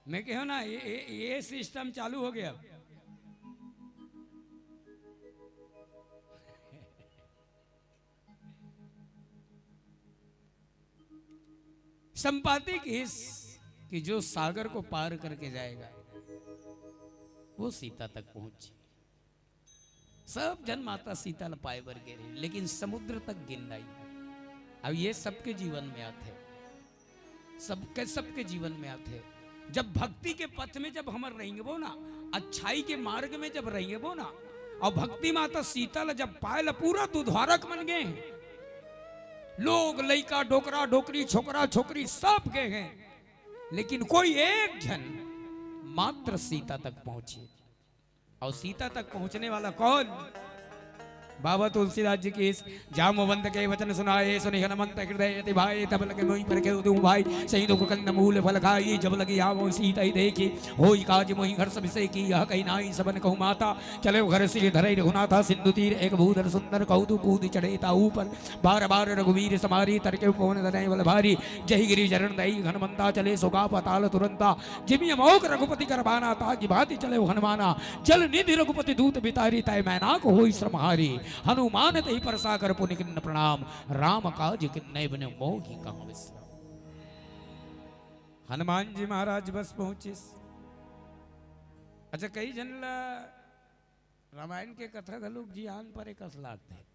मैं कहो ना, ये, ये, ये सिस्टम चालू हो गया। संपाति किहिस कि जो सागर को पार करके जाएगा, वो सीता तक पहुंचे। सब झन माता सीता ल पाए बर गे रहे, लेकिन समुद्र तक गिन नहीं। अब ये सबके जीवन में आथे, सबके, सबके जीवन में आथे। जब भक्ति के पथ में जब हमर रेंगबो ना, अच्छाई के मार्ग में जब रेंगबो ना, अउ भक्ति माता सीता ल जब पाए ल पूरा दुधारक मन गे हे, लोग, लइका, डोकरा, डोकरी, छोकरा, छोकरी सब गे हे, लेकिन कोई एक झन मात्र सीता तक पहुंचे। अउ सीता तक पहुंचने वाला कौन? बाबा तुलसीदास जी की इस जाम्बवंत के वचन सुनाए, सुनि हनुमंत हृदय अति भाए, तब लगे मोहि पर के उदुम भाई, सही दुख कंद मूल फल खाई, जब लगी आवो सीता ही देखी, होई काज मोहि हर्ष विषय की, यह कही नाई सबन कहु माता, चले घर श्री धरे रघुनाथा, सिंधु तीर एक भूधर सुंदर, कौतुक कूद चढ़े ता ऊपर, बार बार रघुवीर समारी, तरके पवन तनय बल भारी, जहि गिरि चरण दई हनुमंता, चले सोगा पाताल तुरंता, जिमि अमोघ रघुपति कर बाना, ता की भांति चले हनुमाना, जल निधि रघुपति दूत बितारी, तय मैना को होई श्रमहारी, हनुमान तहि परसा कर पुनि किन्न प्रणाम, राम काज किन्नय बिनु मोहि कहाँ विश्राम। हनुमान जी महाराज बस पहुंचिस। अच्छा, कई झन ला रामायण के कथा घलोक जियान पर एक अस लागथे।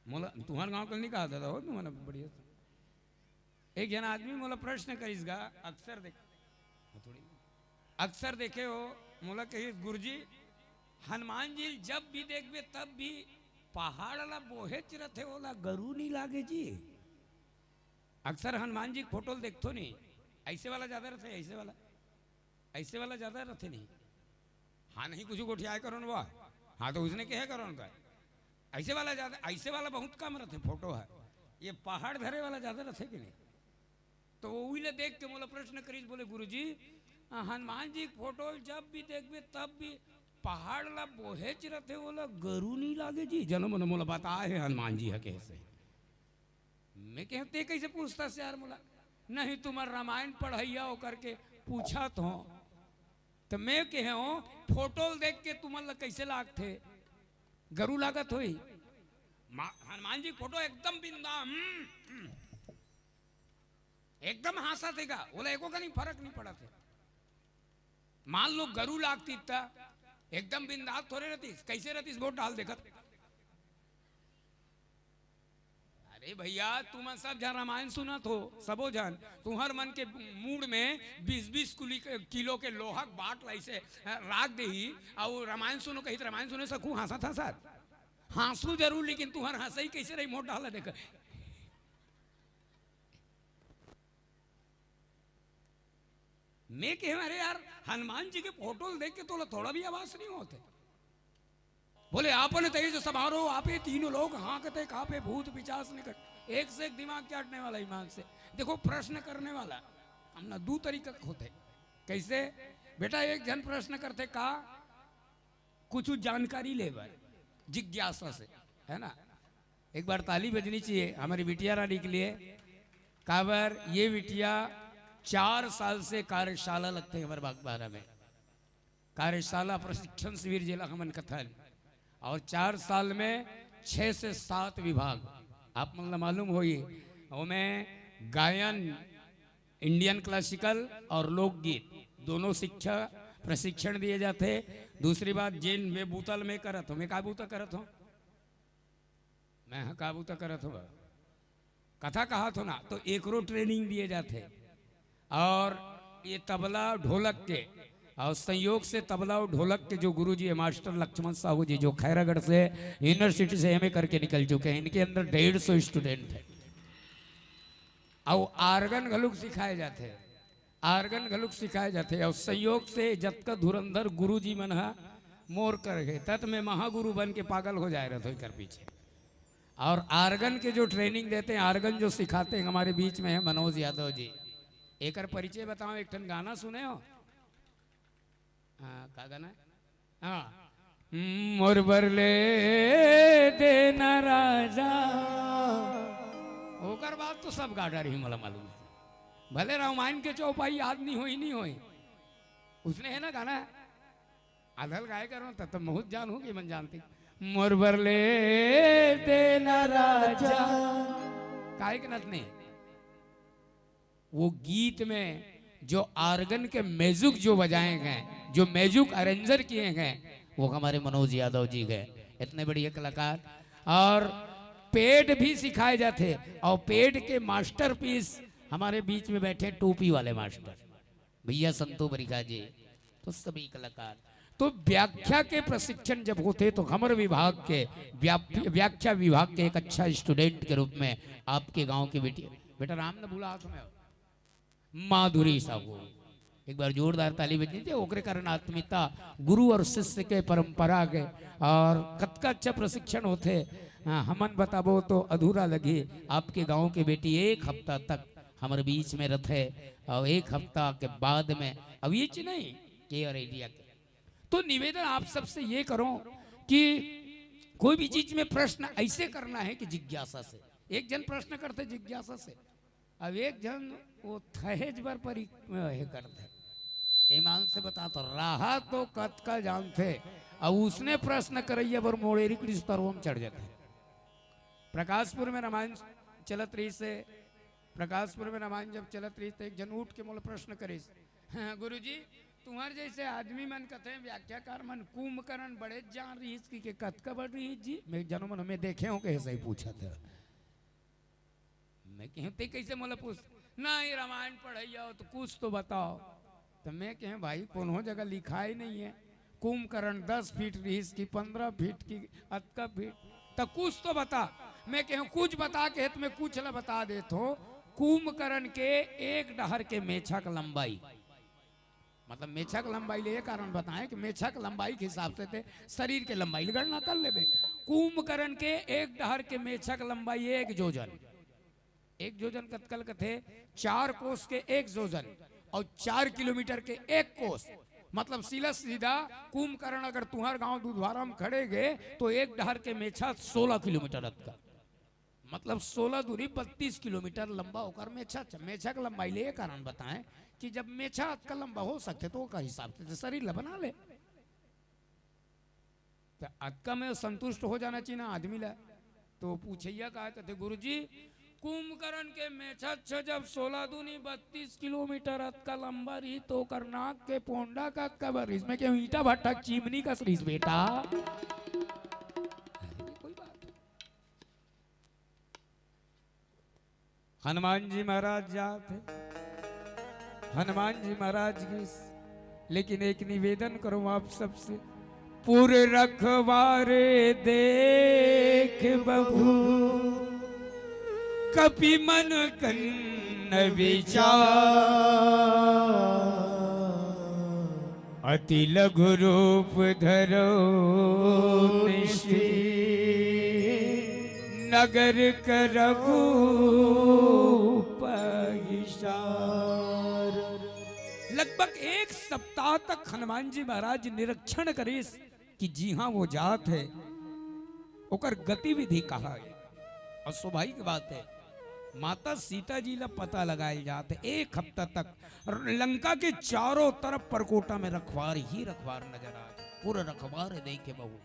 मोला तुंहर गांव के नइ कहा दादा हो, तुमन बढ़िया से। एक झन आदमी मोला प्रश्न करिस गा, अक्सर देख, थोड़ी, अक्सर देखे हो, मोला कहिस, "गुरुजी, हनुमान जी ल जब भी देखबे तब भी पहाड़ ला बोहेच रथे, ओला गरु नइ लागे जी।" अक्सर हनुमान जी के फोटो ल देखथो नहीं, ऐसे वाला ज्यादा रथे, ऐसे वाला, ऐसे वाला ज्यादा रथे नहीं। हाँ, नहीं कुछ गोठियाए करो ना बा। हाँ, तो उसने कहे करो ना। ऐसे वाला ज्यादा, ऐसे वाला बहुत कम रथे फोटो ह। ये पहाड़ धरे वाला ज्यादा रथे कि नहीं? तो वो उही ला देख के मोला प्रश्न करिस, बोले, "गुरुजी, आ, हनुमान जी के फोटो ल जब भी देखबे तब भी पहाड़ ला बोहेच रथे, ओला गरु नइ लागे जी?" जनो मनो मोला बताए हे हनुमान जी ह कइसे। मैं कहे, "ते कइसे पूछथस यार मोला?" "नहीं, तुमन रामायण पढ़इया हो करके पूछत हो।" त मैं कहे हो, "फोटो ल देख के तुमन ला कइसे लागथे? गरु लागत होही?" मा-, हनुमान जी के फोटो एकदम बिंदा, हम्म, हम्म। एकदम हाँसत हे गा, ओला एको कनी फरक नइ पड़त हे। मान लो गरु लागतिस त एकदम बिंदास थोरे रहतिस, कइसे रहतिस? वोट डाल देखत। अरे ए भैया, तुमन सब झन रामायण सुनत हो, सबो झन। तुहर मन के मूड़ में बीस बीस कुली-, किलो के लोहा के बाट ला अइसे, अ, राख देही, अउ रामायण सुनो कही, त रामायण सुने सकहू? हंसत हंसत हंसू जरूर, लेकिन तुहर हंसई कइसे रही, मोर डाला देख। मैं कहे, "अरे यार, हनुमान जी के फोटो ल देख के तोला थोड़ा भी आभास नहीं होत हे?" बोले, "आपन तेज समारो आपे, तीनों लोक हाँकते कापे, भूत पिशाच निकट।" एक से एक दिमाग चाटने वाला ईमान से। देखो, प्रश्न करने वाला हमन दू तरीका के होथे। कइसे? बेटा, एक झन प्रश्न करथे का, कुछ जानकारी ले बर, जिज्ञासा से, है ना? एक बार ताली बजनी चाहिए हमारी बिटिया रानी के लिए। काबर ये बिटिया चार साल से कार्यशाला लगथे हमर बागबारा में, कार्यशाला प्रशिक्षण शिविर जेला हमन कथन, अउ चार साल में छह से सात विभाग आप मन ला मालूम होही, ओमे गायन, इंडियन क्लासिकल अउ लोकगीत दोनों शिक्षा प्रशिक्षण दिए जाथे। दूसरी बात, जेन मैं बूता ल मैं करत हूँ, मैं का बूता करत हूँ, मैं ह का बूता करत हूँ, कथा कहत हूँ ना, तो एकरो ट्रेनिंग दिए जाथे। अउ ये तबला ढोलक के, अउ संयोग से तबला अउ ढोलक के जो गुरुजी है मास्टर लक्ष्मण साहू जी, जो खैरागढ़ से यूनिवर्सिटी से एमए करके निकल चुके हैं, इनके अंदर डेढ़ सौ स्टूडेंट है। अउ आर्गन घलुक सिखाए जाथे, आर्गन घलुक सिखाए जाथे। अउ संयोग से जतका धुरंधर गुरुजी मन ह मोर कर हे, तत में महागुरु बन के पागल हो जाए रहत हो एकर पीछे। अउ आर्गन के जो ट्रेनिंग देते हैं, आर्गन जो सिखाते हैं, हमारे बीच में है मनोज यादव जी। एकर परिचय बताओ, एक ठन गाना सुने हो? हाँ, का गाना है? हाँ। मोर बर ले देना राजा। ओकर बाद तो सब गा डारही, मोला मालूम है। भले रामायण के चौपाई याद नहीं होई, नहीं होई, उसने है ना गाना, आधल गाए करो, तब तो बहुत जान होगी, मन जानती। मोर बर ले देना राजा। काहे के नत नहीं? वो गीत में जो आर्गन के म्यूजिक जो बजाए गए, जो म्यूजिक अरेंजर किए गए, वो हमारे मनोज यादव जी गए, इतने बढ़िया कलाकार। अउ पेट भी सिखाए जाथे, अउ पेट के मास्टरपीस हमारे बीच में बैठे टोपी वाले मास्टर भैया संतो बरिखा जी, तो सभी कलाकार। तो व्याख्या के प्रशिक्षण जब होथे तो हमर विभाग के व्याप-, व्याख्या विभाग के एक अच्छा स्टूडेंट के रूप में आपके गांव के बेटी, बेटा राम ने बुला तुम्हें, माधुरी साहू, एक बार जोरदार ताली बजनी चाहिए। ओकरे कारण आत्मीयता गुरु अउ शिष्य के परंपरा के, अउ कतका अच्छा प्रशिक्षण होथे, हाँ, हमन बताबो तो अधूरा लगही। आपके गांव के बेटी एक हफ्ता तक हमर बीच में रथे, अउ एक हफ्ता के बाद में, अब ये चीज नहीं, एयर इंडिया के। तो निवेदन आप सबसे ये करो कि कोई भी चीज में प्रश्न ऐसे करना है कि जिज्ञासा से। एक झन प्रश्न करथे जिज्ञासा से, अब एक झन वो थहेज बर परी-, हे करथे। ईमान से बता तो, रहा तो कतका जानथे, अउ उसने प्रश्न करइया बर मोड़ेरी कृष्ण तरवम चढ़ जाथे। प्रकाशपुर में रामायण चलत रहिस हे, प्रकाशपुर में रामायण जब चलत रहिस, त एक झन उठ के मोला प्रश्न करिस, "हाँ, गुरुजी, तुम्हर जइसे आदमी मन कथे, व्याख्याकार मन, कुंभकर्ण बड़े जान रहिस कि के कतका बड़ रहिस जी?" मैं जनो मन में देखे हों, कहे सही पूछत हे। मैं कहें, "ते कइसे मोला पूछ? नहीं, रामायण पढ़इया हो तो कुछ तो बताओ।" त मैं कहें, "भाई, कोनो जगह लिखाय नहीं है, कुंभकर्ण दस फीट रहिस कि पन्द्रह फीट कि अतका फीट, त कुछ तो बता।" मैं कहें, "कुछ बता के त मैं कुछ ला बता देत हों, कुंभकर्ण के एक डहर के मेछा के लंबाई, मतलब मेछा के लंबाई ले ये कारण बताएं कि मेछा के लंबाई के हिसाब से ते शरीर के लंबाई ले गणना कर लेबे। कुंभकर्ण के एक डहर के मेछा के लंबाई एक जोजन।" एक जोजन कतका ल कथे? चार कोस के एक जोजन, अउ चार किलोमीटर के एक कोस। मतलब सीधा सीधा कुंभकर्ण अगर तुंहर गांव दुधवारा म खड़े गे, तो एक डहर के मेछा सोलह किलोमीटर अतका, मतलब सोलह दूनी बत्तीस किलोमीटर लंबा ओकर मेछा। अच्छा, मेछा के लंबाई ले ये कारण बताएं कि जब मेछा अतका लंबा हो सकथे, तो ओकर हिसाब से शरीर ल बना ले। त अतका में संतुष्ट हो जाना चाहिए ना आदमी ला। तो पूछइया का कथे, "गुरुजी, कुंभकर्ण के मेछा छ जब सोलह दूनी बत्तीस किलोमीटर अतका लंबा रही, तो ओकर नाक के पोंडा कतका बड़ रहिस?" मैं कहें, "ईंटा भट्ठा चिमनी कस रहिस बेटा।" अरे, कोई बात नहीं। हनुमान जी महाराज जात हे, हनुमान जी महाराज की, लेकिन एक निवेदन करूं आप सबसे, पुर रखवार देख बहु, कपि मन कीन विचार, अति लघु रूप धरो निशि, नगर करहु पग सार। लगभग एक सप्ताह तक हनुमान जी महाराज निरीक्षण करिस कि जिहां वो जात हे, ओकर गतिविधि कहां हे। अउ सौभाग्य के बात हे, माता सीता जी ला पता लगाए जात हे। एक हफ्ता तक लंका के चारों तरफ परकोटा में रखवार ही रखवार नजर आत हे, पुर रखवार देख बहु।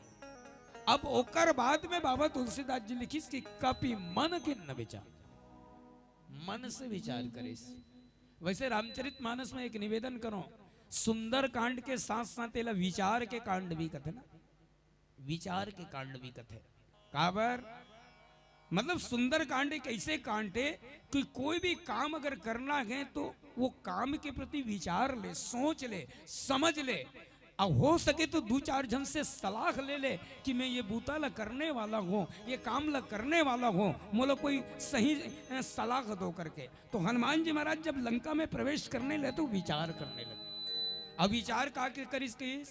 अब ओकर बाद में बाबा तुलसीदास जी लिखिस कि कपि मन कीन विचार, मन से विचार करिस। वैसे रामचरित मानस में एक निवेदन करो, सुंदर कांड के साथ साथ एला विचार के कांड भी कथे ना, विचार के कांड भी कथे। काबर? मतलब सुंदर कांड एक ऐसे कांड हे कि कोई भी काम अगर करना हे तो वो काम के प्रति विचार ले, सोच ले, समझ ले, अउ हो सके तो दू चार झन से सलाह ले ले कि मैं ये बूता ला करने वाला हूं, ये काम ला करने वाला हूं, मोला कोई सही, अ, सलाह दो करके। तो हनुमान जी महाराज जब लंका में प्रवेश करने लगे तो विचार करने लगे। अब विचार का के करिस किस?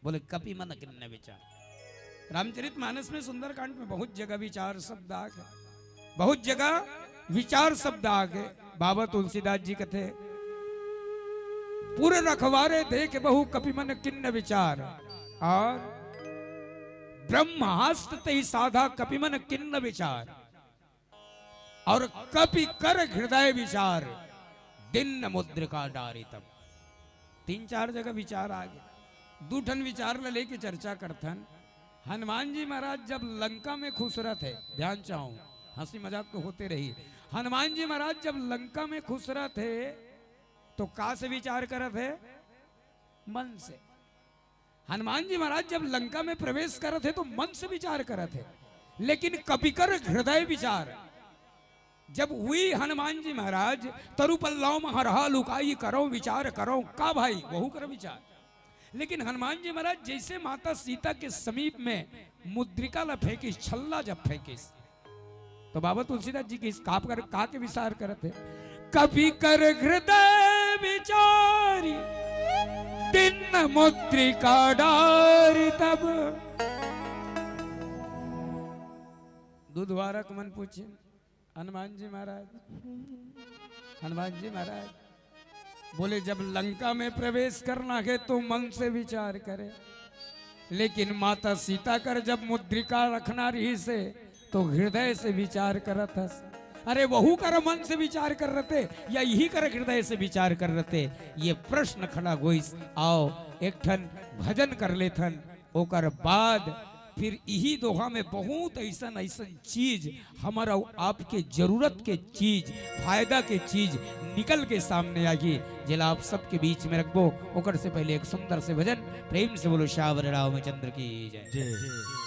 बोले, कपि मन कीन विचार। रामचरित मानस में, सुंदरकांड में बहुत जगह विचार शब्द आ गे, बहुत जगह विचार शब्द आ गे। बाबा तुलसीदास जी कथे, पुर रखवार देख बहु कपि मन कीन विचार, अउ ब्रह्मास्त्र तेहि साधा कपि मन कीन विचार, अउ कपि कर हृदय विचार, दीन मुद्रिका डारि तब। तीन चार जगह विचार आ गे। दू ठन विचार ला लेके चर्चा करथन। हनुमान जी महाराज जब लंका में खुसरत हे, ध्यान चाहूं, हंसी मजाक तो होते रही, हनुमान जी महाराज जब लंका में खुसरत हे तो का से विचार करत हे? मन से। हनुमान जी महाराज जब लंका में प्रवेश करत हे तो मन से विचार करत हे, लेकिन कपि कर हृदय विचार। जब हुई हनुमान जी महाराज, तरु पल्लव मँ हरहा लुकाई करौ विचार करौ, का भाई, वहू कर विचार। लेकिन हनुमान जी महाराज जैसे माता सीता के समीप में मुद्रिका ला फेंकिस, छल्ला जब फेंकिस, तो बाबा तुलसीदास जी किस का के विचार करत हे? कपि कर हृदय विचारी, दीन मुद्रिका डारि तब। दुधवारक मन पूछे, हनुमान जी महाराज, हनुमान जी महाराज बोले, जब लंका में प्रवेश करना हे तो मन से विचार करे, लेकिन माता सीता कर जब मुद्रिका रखना रहिस हे तो हृदय से विचार करत हस। अरे, वहू कर मन से विचार कर रहते या इही कर हृदय से विचार कर रहते, ये प्रश्न खड़ा होइस। आओ, एक ठन भजन कर लेथन, ओकर बाद फिर इही दोहा में बहुत अइसन अइसन चीज हमर अउ आपके जरूरत के चीज, फायदा के चीज निकल के सामने आही, जेला आप सबके बीच में रखबो। ओकर से पहले एक सुंदर से भजन, प्रेम से बोलो श्यावर रामचंद्र की जय। जय।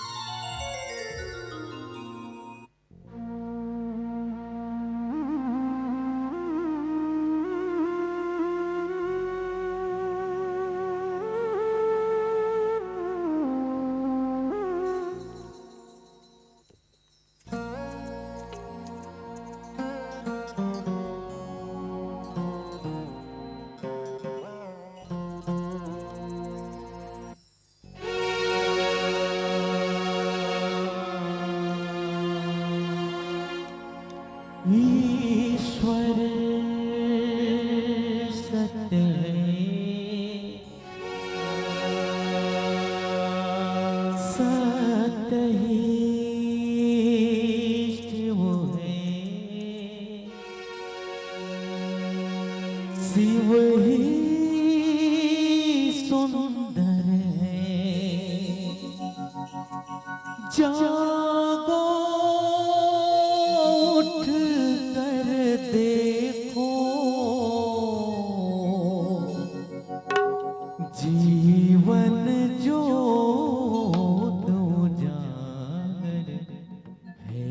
ईश्वर सत्य है, सत्य ही शिव है, शिव ही सुंदर है। जागो, उठ कर देखो, जीवन ज्योत उजागर है।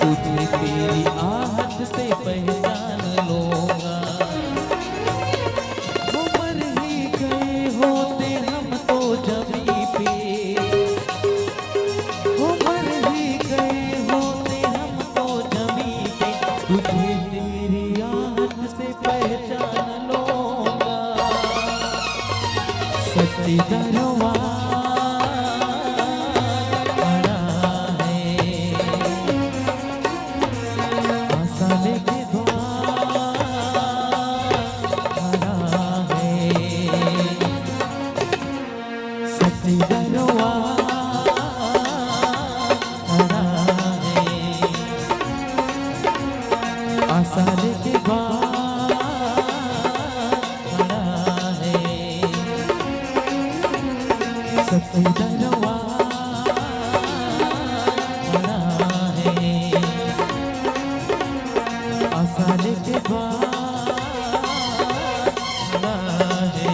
तुझे तेरी आहट से पहचान लूंगा। वो मर ही गए होते हम तो जमी पे, वो मर ही गए होते हम तो जमी पे, तुझे तेरी आहट से पहचान लूंगा। सच्ची दरबार खड़ा है, आशा लेके द्वार खड़ा है। सच्ची दरबार खड़ा है, आशा लेके द्वार खड़ा है। सच्ची दरबार खड़ा है, आशा लेके द्वार खड़ा है।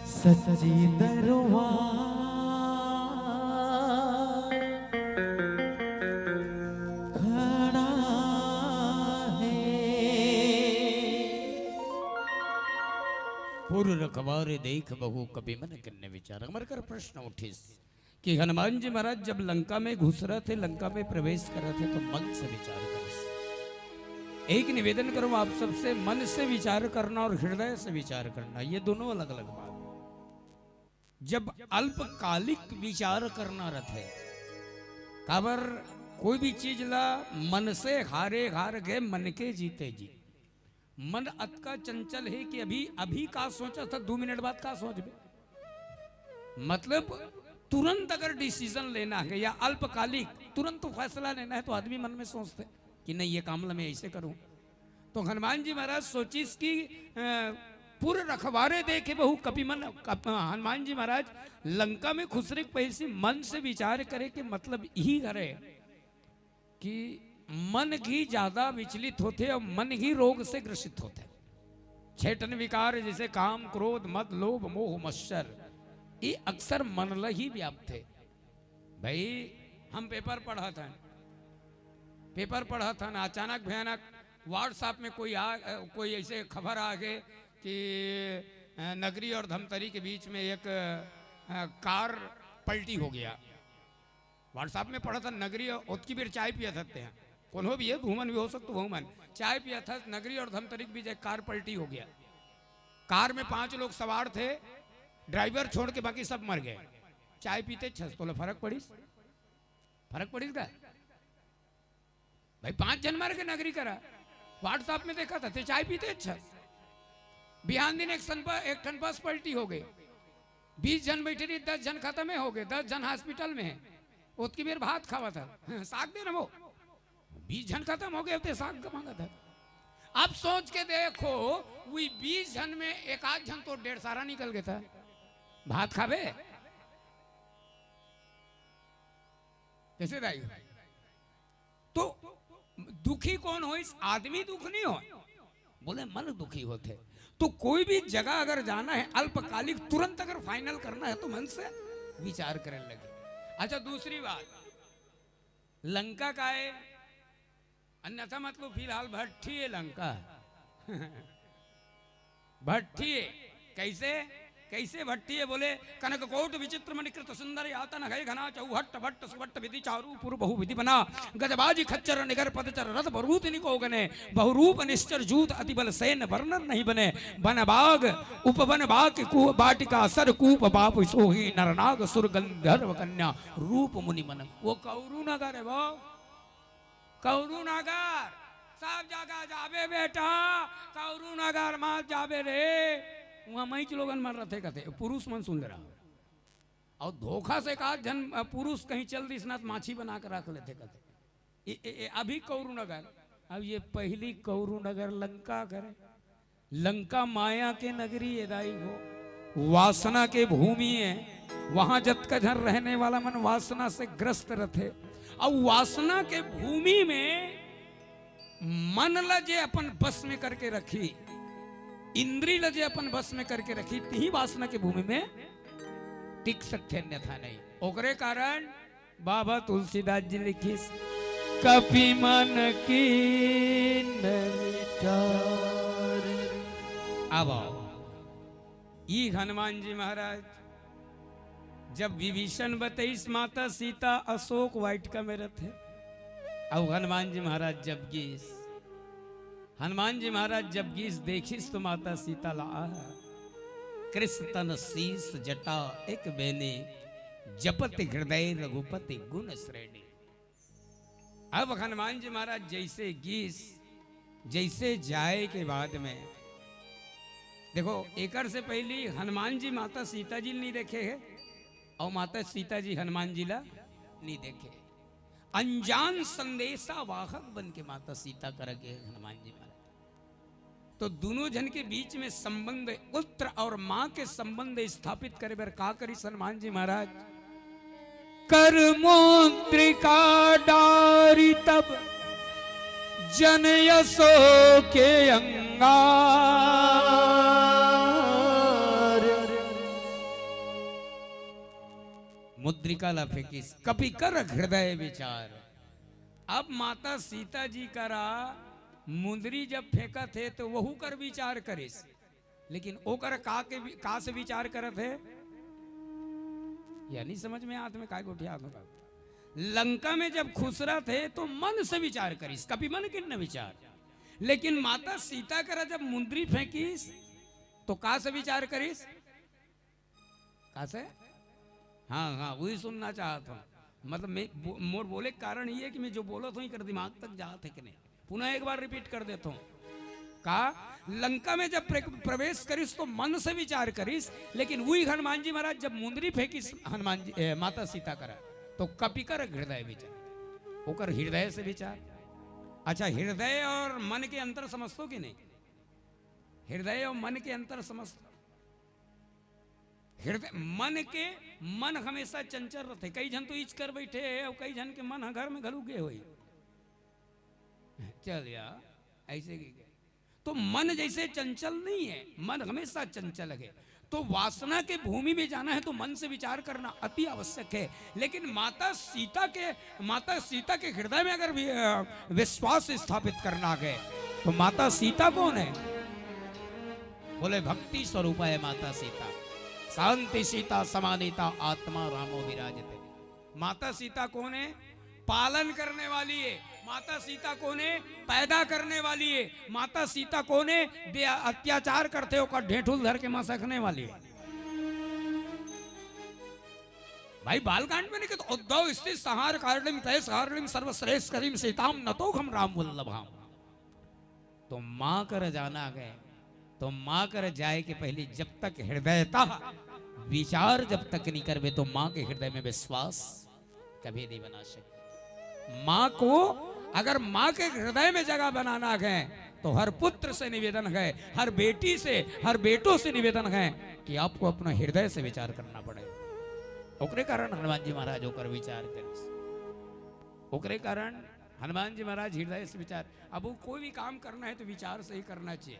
सच्ची दरबार खड़ा है। पुर रखवारे देख बहु कपि मन कीन्ह विचार। हमर कर प्रश्न उठिस कि हनुमान जी महाराज जब लंका में घुसरत हे, लंका में प्रवेश करत हे, तो मन से विचार करिस। एक निवेदन करूं आप सबसे, मन से विचार करना और हृदय से विचार करना, ये दोनों अलग-अलग बात। जब अल्पकालिक विचार करना रथे, काबर कोई भी चीज ला मन से हारे हार गे, मन के जीते जीत। मन अतका चंचल हे कि अभी, अभी का सोचत हस, दू मिनट बाद का सोचबे। मतलब तुरंत अगर decision लेना हे या अल्पकालिक तुरंत फैसला लेना हे, तो आदमी मन में सोचथे कि नहीं, ये काम ला मैं ऐसे करूं। तो हनुमान जी महाराज सोचिस कि, अ, पुर रखवारे देखे बहु कपि मन, कप-, हनुमान जी महाराज लंका में घुसरे के पहिली मन से विचार करे के मतलब इही हरे कि मन ही ज्यादा विचलित होथे और मन ही रोग से ग्रसित होथे। छह ठन विकार जैसे काम, क्रोध, मद, लोभ, मोह, मत्सर, ये अक्सर मन ल ही व्याप्त हे। भाई, हम paper पढ़त हन, paper पढ़त हन, अचानक भयानक WhatsApp में कोई आ, कोई ऐसे खबर आ गे कि, अ, नगरी और धमतरी के बीच में एक, अ, कार पलटी हो गया। WhatsApp में पढ़त हन, नगरी, ओतकी बेर चाय पियत हस तेहा, कोनो भी हे, तुमन भी हो सकत हो, वहू मन चाय पियत हस, नगरी और धमतरी के बीच एक कार पलटी हो गया। कार में पांच लोग सवार थे, driver छोड़ के बाकी सब मर गए। चाय पीते हस, तोला फरक पड़िस? फरक पड़िस का? भाई, पांच झन मर गे नगरी करा, WhatsApp में देखत हस, ते चाय पीते हस। बिहान दिन एक ठन बस पलटी हो गे, बीस झन बइठे रहिस, दस झन खतम हो गे, दस झन hospital में हे, ओतकी बेर भात खावत हस, साग दे ना वो, बीस झन खतम हो गे, ते साग मांगत हस। अब सोच के देखो, वही बीस झन में एक आध झन तो डेढ़ सारा निकल गे त भात खाबे? कैसे दाई? तो दुखी कोन होइस? आदमी दुख नहीं होय, बोले मन दुखी होथे। तो कोई भी जगह अगर जाना हे अल्पकालिक, तुरंत अगर final करना हे तो मन से विचार करे लगे। अच्छा, दूसरी बात, लंका का हे, अन्यथा मतलब फिलहाल भट्ठी हे लंका। भट्ठी हे। कैसे, कैसे भट्ठी हे बोले, कनक कोट विचित्र मणि कृत सुंदर यातन, हय घना चौहट्ट भट्ट सुभट्ट विधि चारु पुर बहु विधि बना, गजबाजी खच्चर निगर पदचर रथ बरूत निको गने, बहुरूप निश्चर जूत अति बल सेन वर्णन नहीं बने, बन बाग उपवन बाग कु-, बाटिका सर कूप बाप सोही नर नाग सुर गंधर्व कन्या रूप मुनि मन। वो कौरू नगर हे वो। कौरू नगर, सब जगह जाबे बेटा, कौरू नगर मत जाबे रे। उहाँ मइच लोगन मन रथे कथे, पुरुष मन सुन ले रहा। अउ धोखा से एक आध झन, अ, पुरुष कहीं चल दिस ना, त माछी बना के रख लेथे कथे। ए, ए, ए, अभी कौरू नगर, अब ये पहिली कौरू नगर लंका करे। लंका माया के नगरी ए दाई हो, वासना के भूमि हे। वहां जतका झन रहने वाला मन वासना से ग्रस्त रथे। अब वासना के भूमि में मन ल जे अपन बस में करके रखही, इंद्री ल जे अपन बस में करके रखही, तिही वासना के भूमि में टिक सकथे, अन्यथा नहीं। ओकरे कारण बाबा तुलसीदास जी लिखिस, कपि मन कीन विचार। अब आओ, ई हनुमान जी महाराज जब विभीषण बतईस माता सीता अशोक वाटिका में रथे, अउ हनुमान जी महाराज जब गीस, हनुमान जी महाराज जब गीस देखिस तो माता सीता ला आह, कृष तन शीश जटा एक बेनी, जपत हृदय रघुपति गुण श्रेणी। अब हनुमान जी महाराज जैसे गीस, जैसे जाए के बाद में, देखो, एकर से पहली हनुमान जी माता सीता जी नहीं देखे है और माता सीता जी हनुमान जी ला नहीं देखे। अनजान संदेशा वाहक बन के माता सीता करा गे हनुमान जी महाराज। तो दोनों झन के बीच में संबंध, पुत्र और माँ के संबंध स्थापित करे बर का करिस हनुमान जी महाराज? कर मुद्रिका डारी तब जन यशो के अंगार। मुद्रिका ला फेंकिस, कपि कर हृदय विचार। अब माता सीता जी करा मुंदरी जब फेंकत हे तो वहू कर विचार करिस, लेकिन ओकर का के वि-, का से विचार करत हे, या नहीं समझ में आत में काय गोठियात हों। लंका में जब खुसरत हे तो मन से विचार करिस, कपि मन कीन विचार। लेकिन माता सीता करा जब मुंदरी फेंकिस तो का से विचार करिस? का से? हाँ, हाँ, वही सुनना चाहत हों। मतलब मैं बो-, मोर बोले के कारण ये है कि मैं जो बोलत हों, एकर दिमाग तक जात हे कि नहीं। पुनः एक बार repeat कर देत हों। का लंका में जब प्र-, प्रवेश करिस तो मन से विचार करिस, लेकिन वही हनुमान जी महाराज जब मुंदरी फेंकिस हनुमान जी, ए, माता सीता करा, तो कपि कर हृदय विचार, ओकर हृदय से विचार। अच्छा, हृदय और मन के अंतर समझथो कि नहीं? हृदय और मन के अंतर समझथो? हृदय, मन के, मन हमेशा चंचल रथे। कई झन तो इच कर बैठे हे अउ कई झन के मन ह घर में घलू गे होही। चल यार, ऐसे की गए। तो मन जैसे चंचल नहीं है, मन हमेशा चंचल है। तो वासना के भूमि में जाना है तो मन से विचार करना अति आवश्यक है। लेकिन माता सीता के, माता सीता के हृदय में अगर वि-, अ, विश्वास स्थापित करना है तो माता सीता कौन है? बोले भक्ति स्वरूपा है माता सीता। शांति सीता समानीता आत्मा रामो विराजते। माता सीता कौन है? पालन करने वाली है। माता सीता कौन है? पैदा करने वाली है। माता सीता कौन है? दे अत्याचार करथे ओकर ढेंठुल धर के मसकने वाली है। भाई बालकांड में नहीं कहते, उद्धव स्थित संहार कारिणीम तय संहारिणीम सर्वश्रेष्ठ करीम सीताम नतोघम राम वल्लभाम। तो माँ कर जाना है, तो माँ कर जाए के पहले जब तक हृदयतः विचार जब तक नहीं करबे तो माँ के हृदय में विश्वास कभी नहीं बना सकते। माँ को अगर माँ के हृदय में जगह बनाना है तो हर पुत्र से निवेदन है, हर बेटी से, हर बेटों से निवेदन है कि आपको अपना हृदय से विचार करना पड़ेगा। ओकरे कारण हनुमान जी महाराज ओकर विचार करिस। ओकरे कारण हनुमान जी महाराज हृदय से विचार। अब वो कोई भी काम करना है तो विचार से ही करना चाहिए।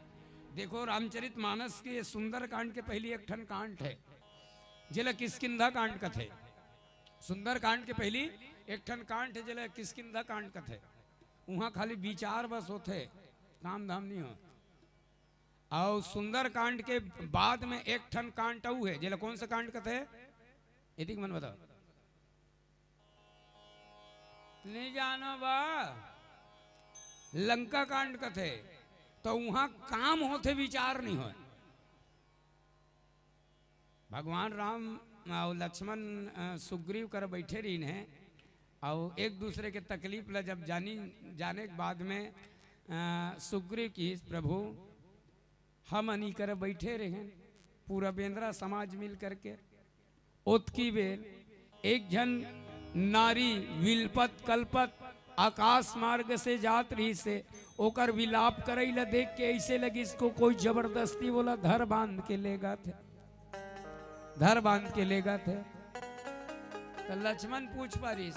देखो, रामचरित मानस के सुंदर कांड के पहली एक ठन कांड है, जेला किष्किंधा कांड कथे। सुंदर कांड के पहली एक ठन कांड है, जेला किष्किंधा कांड कथे। वहां खाली विचार बस होथे, काम धाम नहीं हो। और सुंदर कांड के बाद में एक ठन कांड अऊ है, जेला कौन सा कांड कथे? यदि मन बताओ। नहीं जानो बा, लंका कांड कथे, तो वहां काम होथे, विचार नहीं होय। भगवान राम अउ लक्ष्मण, अ, सुग्रीव कर बैठे रहिन हे, अउ एक दूसरे के तकलीफ ला जब जानी, जाने के बाद में, अ, सुग्रीव किहिस, "प्रभु, हमन ई कर बैठे रहेन, पूरा बेंदरा समाज मिल करके, ओतकी बेर एक झन नारी विलपत कलपत आकाश मार्ग से जात रहिस हे, ओकर विलाप करई ल देख के अइसे लगिस को कोई जबरदस्ती ओला धर बांध के लेगत हे, धर बांध के लेगत हे।" त लक्ष्मण पूछ पारिस,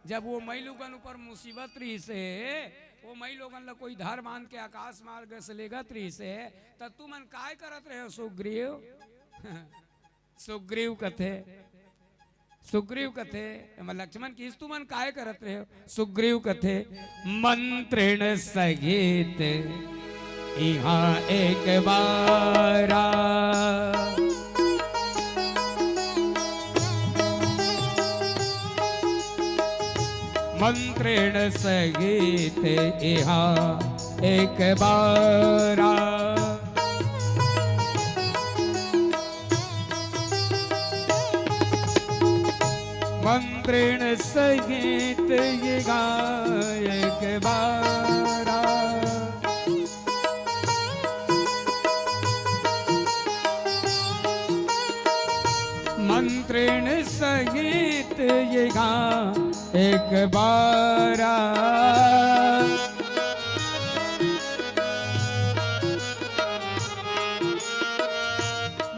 "जब वो मइलोगन ऊपर मुसीबत रहिस हे, वो मइलोगन ल कोई धर बांध के आकाश मार्ग से लेगत रहिस हे, त तुमन काय करत रहे हो सुग्रीव?" सुग्रीव कथे, सुग्रीव कथे, एमा लक्ष्मण किहिस, "तुमन काय करत रहे हो?" सुग्रीव कथे, "मंत्रिण सहित इहाँ एक बारा।" मंत्रिण सहित इहाँ एक बारा। मंत्रिण सहित इहाँ एक बारा। मंत्रिण सहित इहाँ एक बारा।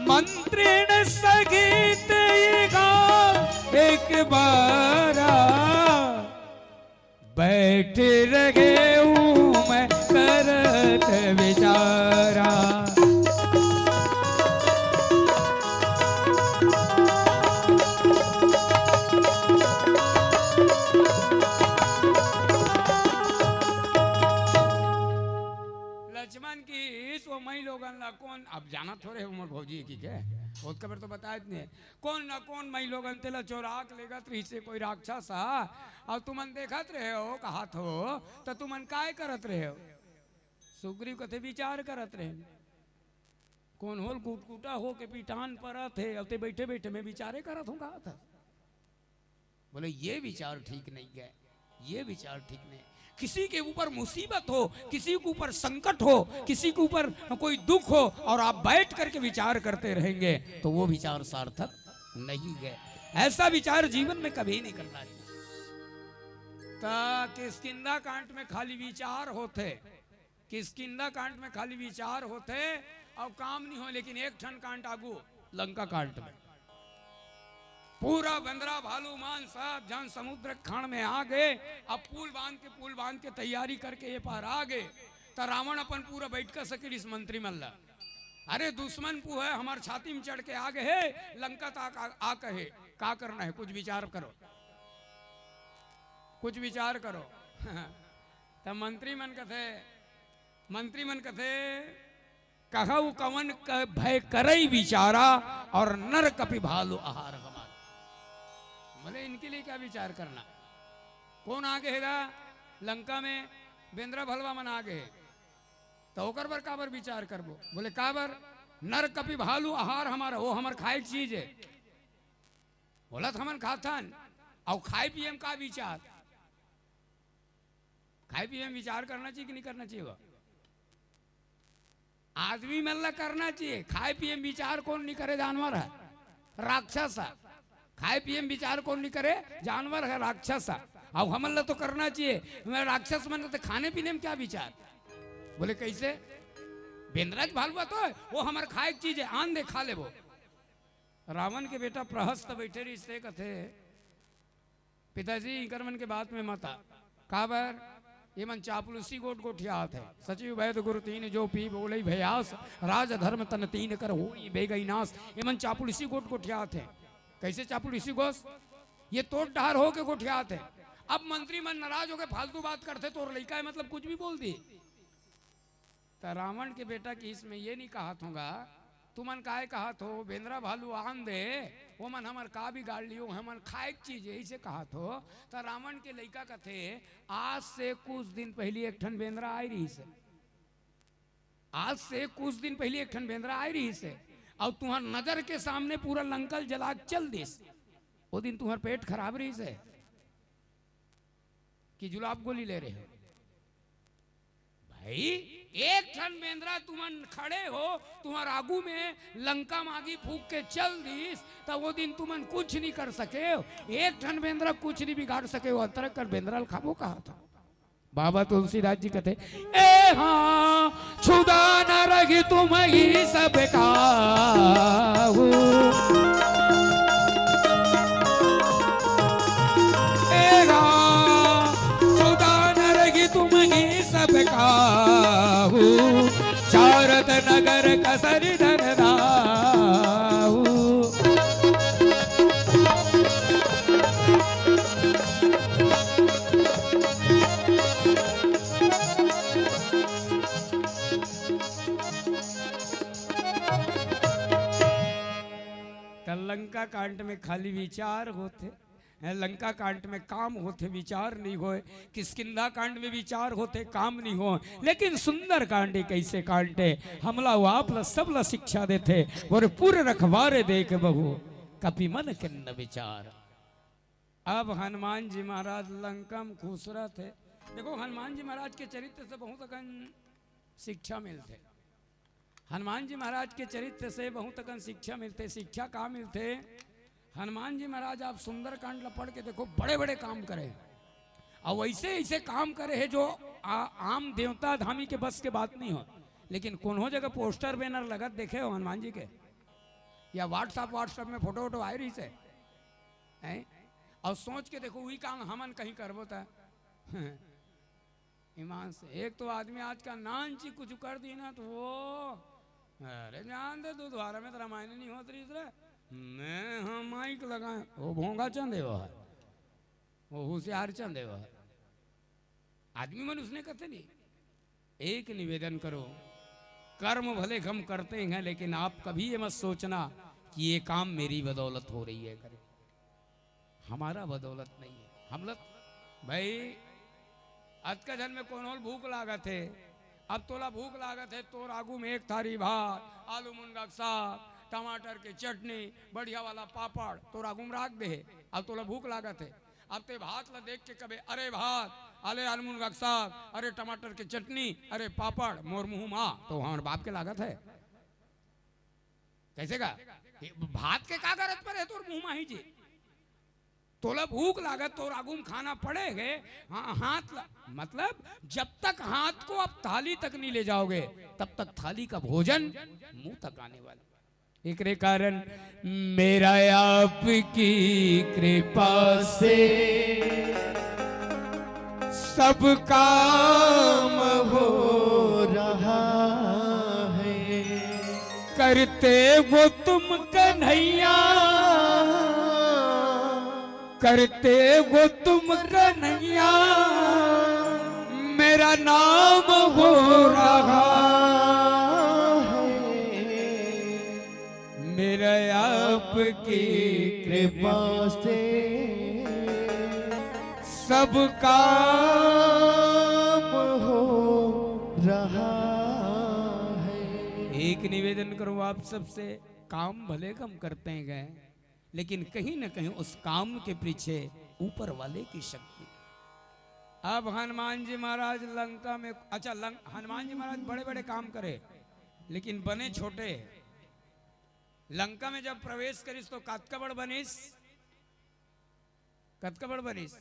मंत्रिण सहित इहाँ एक बारा। बैठ रहे हूँ मैं करत विचारा। लक्ष्मण किहिस, "ओ मई लोगन ला कोन, अब जानत हो रहे हो मोर भौजी की के, ओतका बेर तो बताए नहीं, कोन न कोन मई लोगन तेला चोरा के लेगत रहिसे कोई राक्षस हा, अउ तुमन देखत रहे हो, कहत हो, त तुमन काय करत रहे हो?" सुग्रीव कथे, "विचार करत रहे।" कोन होल कुटकुटा हो के पिटान परत हे, अउ ते बैठे बैठे मैं विचारे करत हूँ, कहत हे। बोले, "ये विचार ठीक नहीं है, ये विचार ठीक नहीं।" किसी के ऊपर मुसीबत हो, किसी के ऊपर संकट हो, किसी के ऊपर कोई दुख हो और आप बैठ करके विचार करते रहेंगे तो वो विचार सार्थक नहीं है। ऐसा विचार जीवन में कभी नहीं करना चाहिए। ता किष्किंधा कांड में खाली विचार होते, किष्किंधा कांड में खाली विचार होते अउ काम नहीं हो, लेकिन एक ठन कांड आगू, लंका कांड में पूरा बेंदरा भालू मान सब झन समुद्र खान में आ गए। अब पुल बांध के, पुल बांध के तैयारी करके ये पार आ गए, त रावण अपन पूरा बैठका सकेलिस मंत्री मन ला, "अरे दुश्मन पू है, हमार छाती में चढ़ के आ गए है, लंका तक आ, आ कहे, का करना है, कुछ विचार करो, कुछ विचार करो।" तब मंत्री मन कथे, मंत्री मन कथे, "कहउ कवन क-, भय करई विचारा, और नर कपि भालु आहार हमार।" बोले, "इनके लिए क्या विचार करना? कौन आगे हेगा लंका में? बेंदरा भलवा मन आगे हे, तो ओकर बर काबर विचार करबो?" बोले, "काबर? नर कपि भालु आहार हमारा, वो हमर खाए के चीज है।" बोलत हमन खाथन, अउ खाए पिए में का विचार? खाए पिए में विचार करना चाहिए कि नहीं करना चाहिए? वो आदमी मन ला करना चाहिए। खाए पिए में विचार कौन नहीं करे? जानवर है, राक्षस है। खाए पिए में विचार कौन नहीं करे? जानवर है, राक्षस है। अब हमन ला तो करना चाहिए। मैं राक्षस मन तो खाने पीने में क्या विचार? बोले, "कैसे?" "बेंदरा के भालुआ तो है, वो हमार खाए के चीज है, आन दे, खा लेबो।" रावण के बेटा प्रहस्त बैठे रहिस, ते कथे, "पिताजी, इकर मन के बात में मत आ।" काबर? ये मन चापलूसी गोठ गोठियात हे। सचिव वैद गुरु तीन जो पी बोले भयास, राज धर्म तन तीन कर होई बेगई नास। ये मन चापलूसी गोठ गोठियात हे। कैसे चापलूसी गोस? ये तोर डहर हो के गोठियात हे। अब मंत्री मन नाराज हो के फालतू बात करथे, तोर लइका हे, मतलब कुछ भी बोल दी। त रावण के बेटा किहिस, "मैं ये नहीं कहत हों गा, तुमन काय कहत हो, बेंदरा भालू आन दे, ओमन हमर का बिगाड़ लियो, हमन खाए के चीज है, इसे कहत हो।" त रावण के लइका कथे, "आज से कुछ दिन पहिली एक ठन बेंदरा आए रहिस हे, आज से कुछ दिन पहिली एक ठन बेंदरा आए रहिस हे, अउ तुहर नजर के सामने पूरा लंका ल जला के चल दिस। ओ दिन तुहर पेट खराब रहिस हे कि जुलाब गोली ले रहे हो?" भाई, एक ठन बेंदरा तुमन खड़े हो, तुहर आगू में लंका म आगी फूंक के चल दिस, त वो दिन तुमन कुछ नहीं कर सके हो। एक ठन बेंदरा कुछ नहीं बिगाड़ सके हो। अंतरा कर बेंदरा ल खाबो कहत हो। बाबा तुलसीदास जी कथे, "ए हाँ, छुदा न रही तुम ही सब काहू। ए हाँ, छुदा न रही तुम ही सब काहू। चारत नगर कसर धन दाहू।" लंका कांड में खाली विचार होथे, लंका कांड में काम होथे, विचार नहीं होय। किष्किंधा कांड में विचार होथे, काम नहीं होय। लेकिन सुंदर कांड एक ऐसे कांड हे, हमला वो आप ला, सब ला शिक्षा देथे। बोले, "पुर रखवारे देख बहु, कपि मन किन्न विचार।" अब हनुमान जी महाराज लंका में खुश रहथे। देखो, हनुमान जी महाराज के चरित्र से बहुत अकन शिक्षा मिलथे। हनुमान जी महाराज के चरित्र से बहुत अकन शिक्षा मिलथे। शिक्षा का मिलथे? हनुमान जी महाराज, आप सुंदरकांड ला पढ़ के देखो, बड़े-बड़े काम करे हे। अउ ऐसे-ऐसे काम करे हे जो आ-, आम देवता धामी के बस के बात नहीं हो। लेकिन कोनो जगह पोस्टर बैनर लगत देखे हो हनुमान जी के? या WhatsApp, WhatsApp में फोटो वोटो आए रहिसे? हैं? अउ सोच के देखो, वही काम हमन कहीं करबो त। ईमान से, एक तो आदमी आज का नान ची कुछ कर दी ना, तो वो, अरे जान दे, तू द्वारा में तो रामायण नहीं होत रहिस रे, मैं हम माइक लगाए, वो भोंगा चंद हे वो है, वो होशियार चंद हे वो है। आदमी मन उसने कथे नहीं। एक निवेदन करो, कर्म भले हम करते हैं, लेकिन आप कभी ये मत सोचना कि ये काम मेरी बदौलत हो रही है, करे हमारा बदौलत नहीं है। हम लोग भाई, अतका झन में कोनो ल भूख लागत हे, अब तोला भूख लागत हे, तोर आगू में एक थारी भात, आलू मुनगा के साग, टमाटर के चटनी, बढ़िया वाला पापड़ तोर आगू में राख दे हे। अब तोला भूख लागत हे, अब ते भात ला देख के कबे, "अरे भात, अरे आलू मुनगा के साग, अरे टमाटर के चटनी, अरे पापड़, मोर मुंह मा," तो हमर बाप के लागत हे। कैसे का? ये भात के का गरज परे हे तोर मुंह मा ही जी? तोला भूख लागत, तोर आगू में खाना पड़े हे, हाँ, हाथ ला, मतलब, जब तक हाथ को आप थाली तक नहीं ले जाओगे, तब तक थाली का भोजन मुंह तक आने वाला। एकरे कारण मेरा आपकी कृपा से सब काम हो रहा है। करते हो तुम कन्हैया, करते हो तुम कन्हैया, मेरा नाम हो रहा है। मेरा आपकी कृपा से सब काम हो रहा है। एक निवेदन करूं आप सबसे, काम भले कम करते गए, लेकिन कहीं ना कहीं उस काम के पीछे ऊपर वाले की शक्ति। अब हनुमान जी महाराज लंका में, अच्छा, लंक-, हनुमान जी महाराज बड़े-बड़े काम करे, लेकिन बने छोटे। लंका में जब प्रवेश करिस तो कतका बड़ बनिस? कतका बड़ बनिस?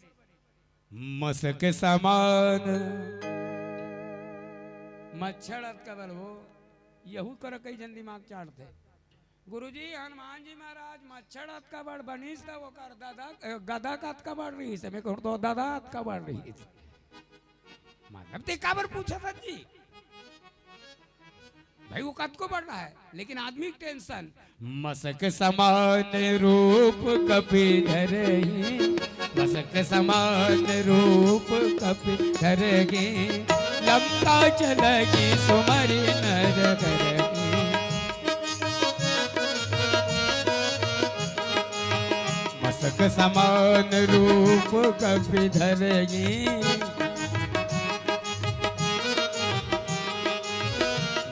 मसक समान। मच्छर अतका बड़ हो, यहू कर कई झन दिमाग चाटथे। गुरुजी, हनुमान जी महाराज मच्छर अतका बड़ बनिस त ओकर ददा, ए, गदा कतका बड़ रहिस? मैं कहूँ तो ददा अतका बड़ रहिस। मतलब ते काबर पूछत हस जी? भाई वो कतको बड़ रहा है, लेकिन आदमी के टेंशन। मसक समान रूप कपि धरही, मसक समान रूप कपि धरही, लंका चलगी सुमरि नर करही। मसक समान रूप कपि धरही,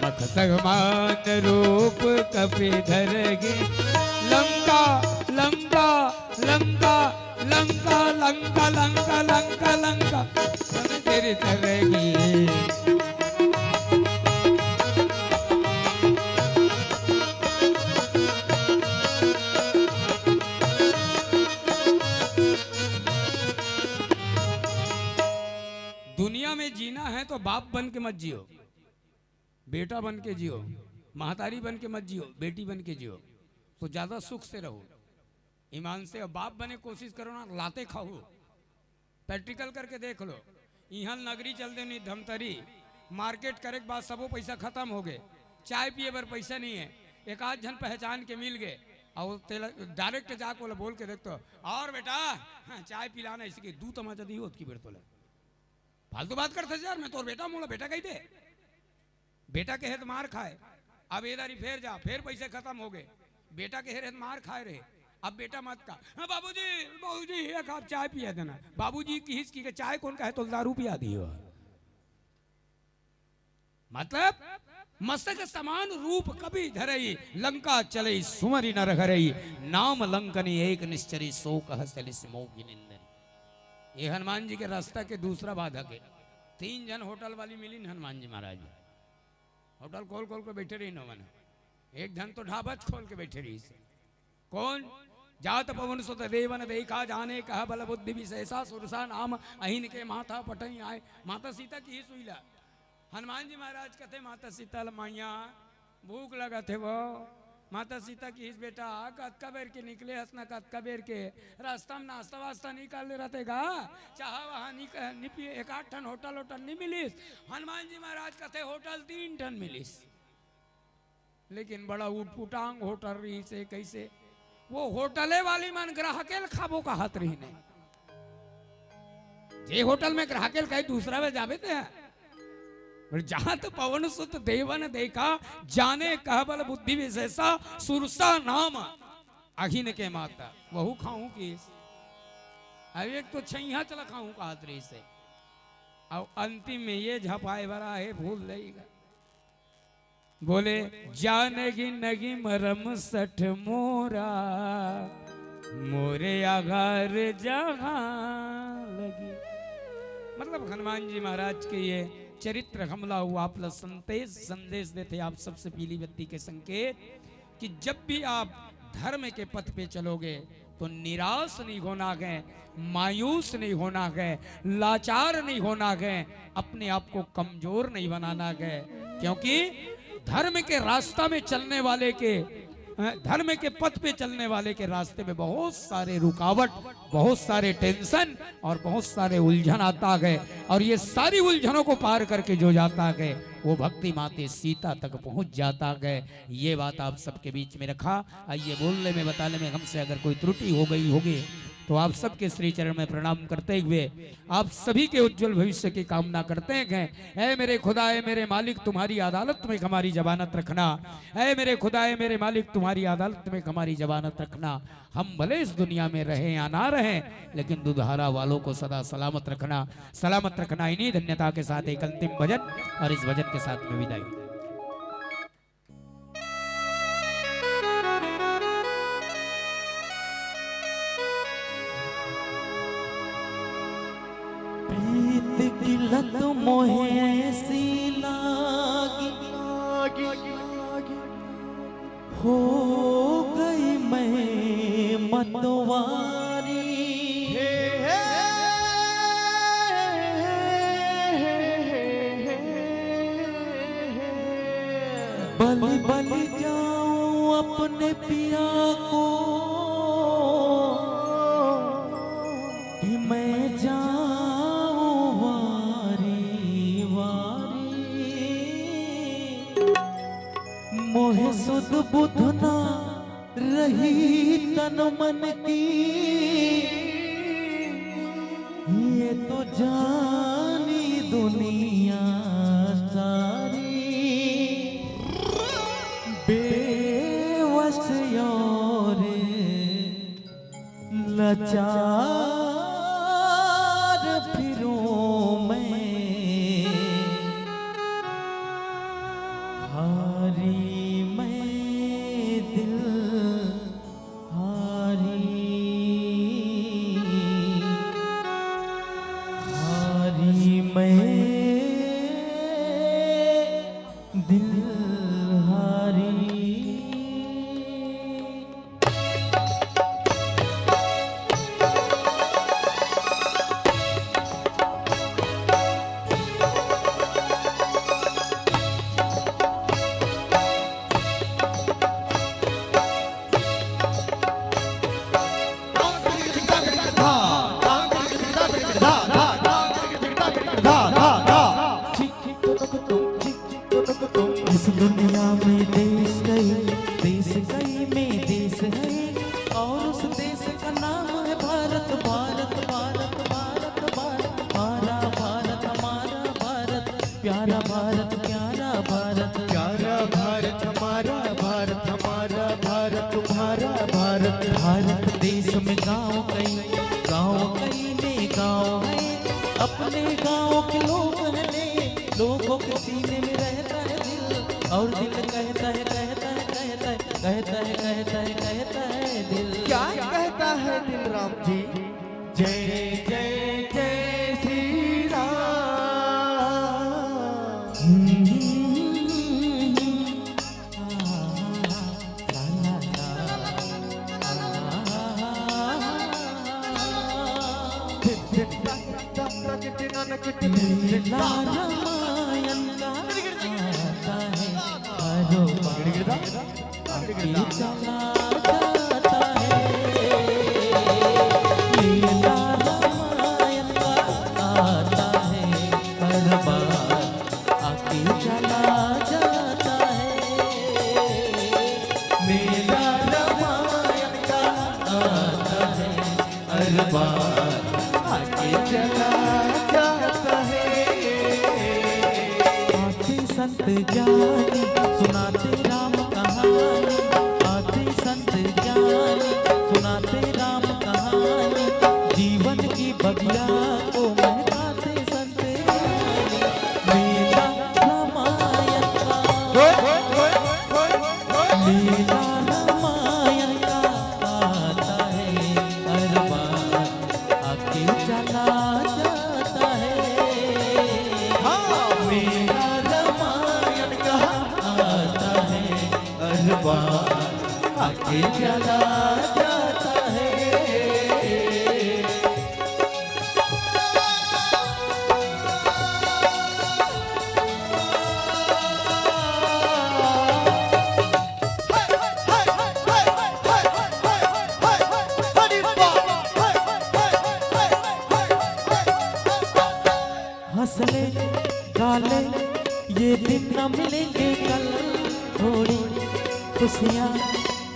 मख समान रूप कपि धरही। लंका, लंका, लंका, लंका, लंका, लंका, लंका, लंका, लंका, तेरी तरही। दुनिया में जीना है तो बाप बन के मत जियो, बेटा बन के जियो, महतारी बन के मत जियो, बेटी बन के जियो, तो ज्यादा सुख से रहो। ईमान से, अब बाप बने कोशिश करो ना, लाते खाओ। प्रैक्टिकल करके देख लो। इहाँ नगरी चल देनी धमतरी, मार्केट करे के बाद सबो पैसा खत्म हो गए, चाय पिए बर पैसा नहीं है। एक आध झन पहचान के मिल गए और तेला डायरेक्ट जाके ओला बोल के देख तो, "और बेटा, हाँ, चाय पिलाना," इसी के दू तमाचा दी होत की बेर तोला। फालतू बात करते यार, मैं तोर बेटा, मोला बेटा कही दे। बेटा के हे त मार खाए, अब ए दारी फेर जा, फेर पैसे खत्म हो गए। बेटा के हेरे मार खाए रहे। अब बेटा मत का, "हाँ, बाबूजी, बाबूजी, एक कप चाय पिया देना।" बाबूजी किहिस कि चाय कोन कहे, तो दारू पिया दियो। मतलब, मसक समान रूप कबि धरई, लंका चलई सुमरि नर हरई, नाम लंकनि एक निश्चरी, सो कह सलिस मोहि निंदरी। ये हनुमान जी के रास्ता के दूसरा बाधक है। तीन झन होटल वाली मिलिन हनुमान जी महाराज। होटल खोल खोल के बैठे रहिन ओमन। एक झन तो ढाबच खोल के बैठे रहिस। कोन? जात पवन सुत देवन देखा, जाने कह बल बुद्धि विशेषा, सुरसा नाम अहिन के माथा पटई आए। माता सीता किहिस उइला, हनुमान जी महाराज कथे माता सीता ल, "मइया, भूख लगत हे वो।" माता सीता किहिस, "बेटा, कतका बेर के निकले हस ना, कतका बेर के, रास्ता में नाश्ता वास्ता नइ कर ले रहते का? चाहा वहा नइ क-, नइ पिए, एक आध ठन होटल, होटल नइ मिलिस?" हनुमान जी महाराज कथे, "होटल तीन ठन मिलिस।" लेकिन बड़ा उटपुटांग होटल रहिसे। कइसे? वो होटले वाली मन ग्राहके ल खाबो कहत रहिने। जे होटल में ग्राहके ल खाई, दूसरा में जाबे ते। पर जात पवन सुत देवन देखा, जाने कह बल बुद्धि विशेषा, सुरसा नाम अहिन के माता, वहू खाहूं किहिस। अब एक तो छइहा चला खाहूं कहत रहिसे। अब अंतिम में ये झपाए बर आहे, भूल जाइगा। बोले, "जानहि नहिं मरम सठ मोरा, मोरे आघार जहाँ लगी।" मतलब, हनुमान जी महाराज के ये चरित्र हमला हुआ, आप ला संदेश, संदेश देथे आप सबसे पीली बत्ती के संकेत कि जब भी आप धर्म के पथ पे चलोगे, तो निराश नहीं होना है, मायूस नहीं होना है, लाचार नहीं होना है, अपने आप को कमजोर नहीं बनाना है, क्योंकि धर्म के रास्ता में चलने वाले के, अ, धर्म के पथ पे चलने वाले के रास्ते में बहुत सारे रुकावट, बहुत सारे टेंशन और बहुत सारे उलझन आता है, और ये सारी उलझनों को पार करके जो जाता है, वो भक्ति माते सीता तक पहुंच जाता है। ये बात आप सबके बीच में रखा। आइए, बोलने में, बताने में हमसे अगर कोई त्रुटि हो गई होगी, तो आप सबके श्री चरण में प्रणाम करते हुए आप सभी के उज्जवल भविष्य की कामना करते हैं। ऐ मेरे खुदा, ऐ मेरे मालिक, तुम्हारी अदालत में हमारी जमानत रखना। ऐ मेरे खुदा, ऐ मेरे मालिक, तुम्हारी अदालत में हमारी जमानत रखना। हम भले इस दुनिया में रहें या ना रहें, लेकिन दुधारा वालों को सदा सलामत रखना, सलामत रखना। इन्हीं धन्यता के साथ एक अंतिम भजन, और इस भजन के साथ में विदाई। प्रीत की लत मोहे ऐसी लागी, हो गई मैं मतवारी। बलि बलि जाऊं अपने पिया को, कि मैं जाऊं वारी वारी। मोहे सुध बुध ना रही तन मन की, ये तो जानी दुनिया सारी। बेवस और लाचार फिरूं मैं, हारी मैं दिल हारी, हारी मैं दिल हारी। इस दुनिया में देश कई, देश कई में देश है, और उस देश का नाम है भारत। भारत, भारत, भारत, भारत, हमारा भारत, हमारा भारत, प्यारा भारत, प्यारा भारत, प्यारा भारत, हमारा भारत, हमारा भारत, लोगों के सीने में रहता है दिल, और दिल कहता है, कहता है, कहता है, कहता है, कहता है, कहता है दिल। क्या कहता है दिल, राम जी? जय जय जय श्री राम। लीला रामायण का आता है हर बार, आके चला जाता है। लीला रामायण का आता है हर बार, आके चला जाता है। मेला रामायण का आता है हर बार, आके चला जाता है। आते संत ज्ञानी सुनाते राम कहानी, आते संत ज्ञानी सुनाते राम कहानी, जीवन की बगिया को महकाते संत ज्ञानी। मेला रामायण का, मेला रामायण का आता है हर बार, आके चला जाता है। हाँ, मेला रामायण का आता है हर बार, आके चला जाता है। हंस ले, गा ले, ये दिन न मिलेंगे कल। थोड़ी खुशियाँ,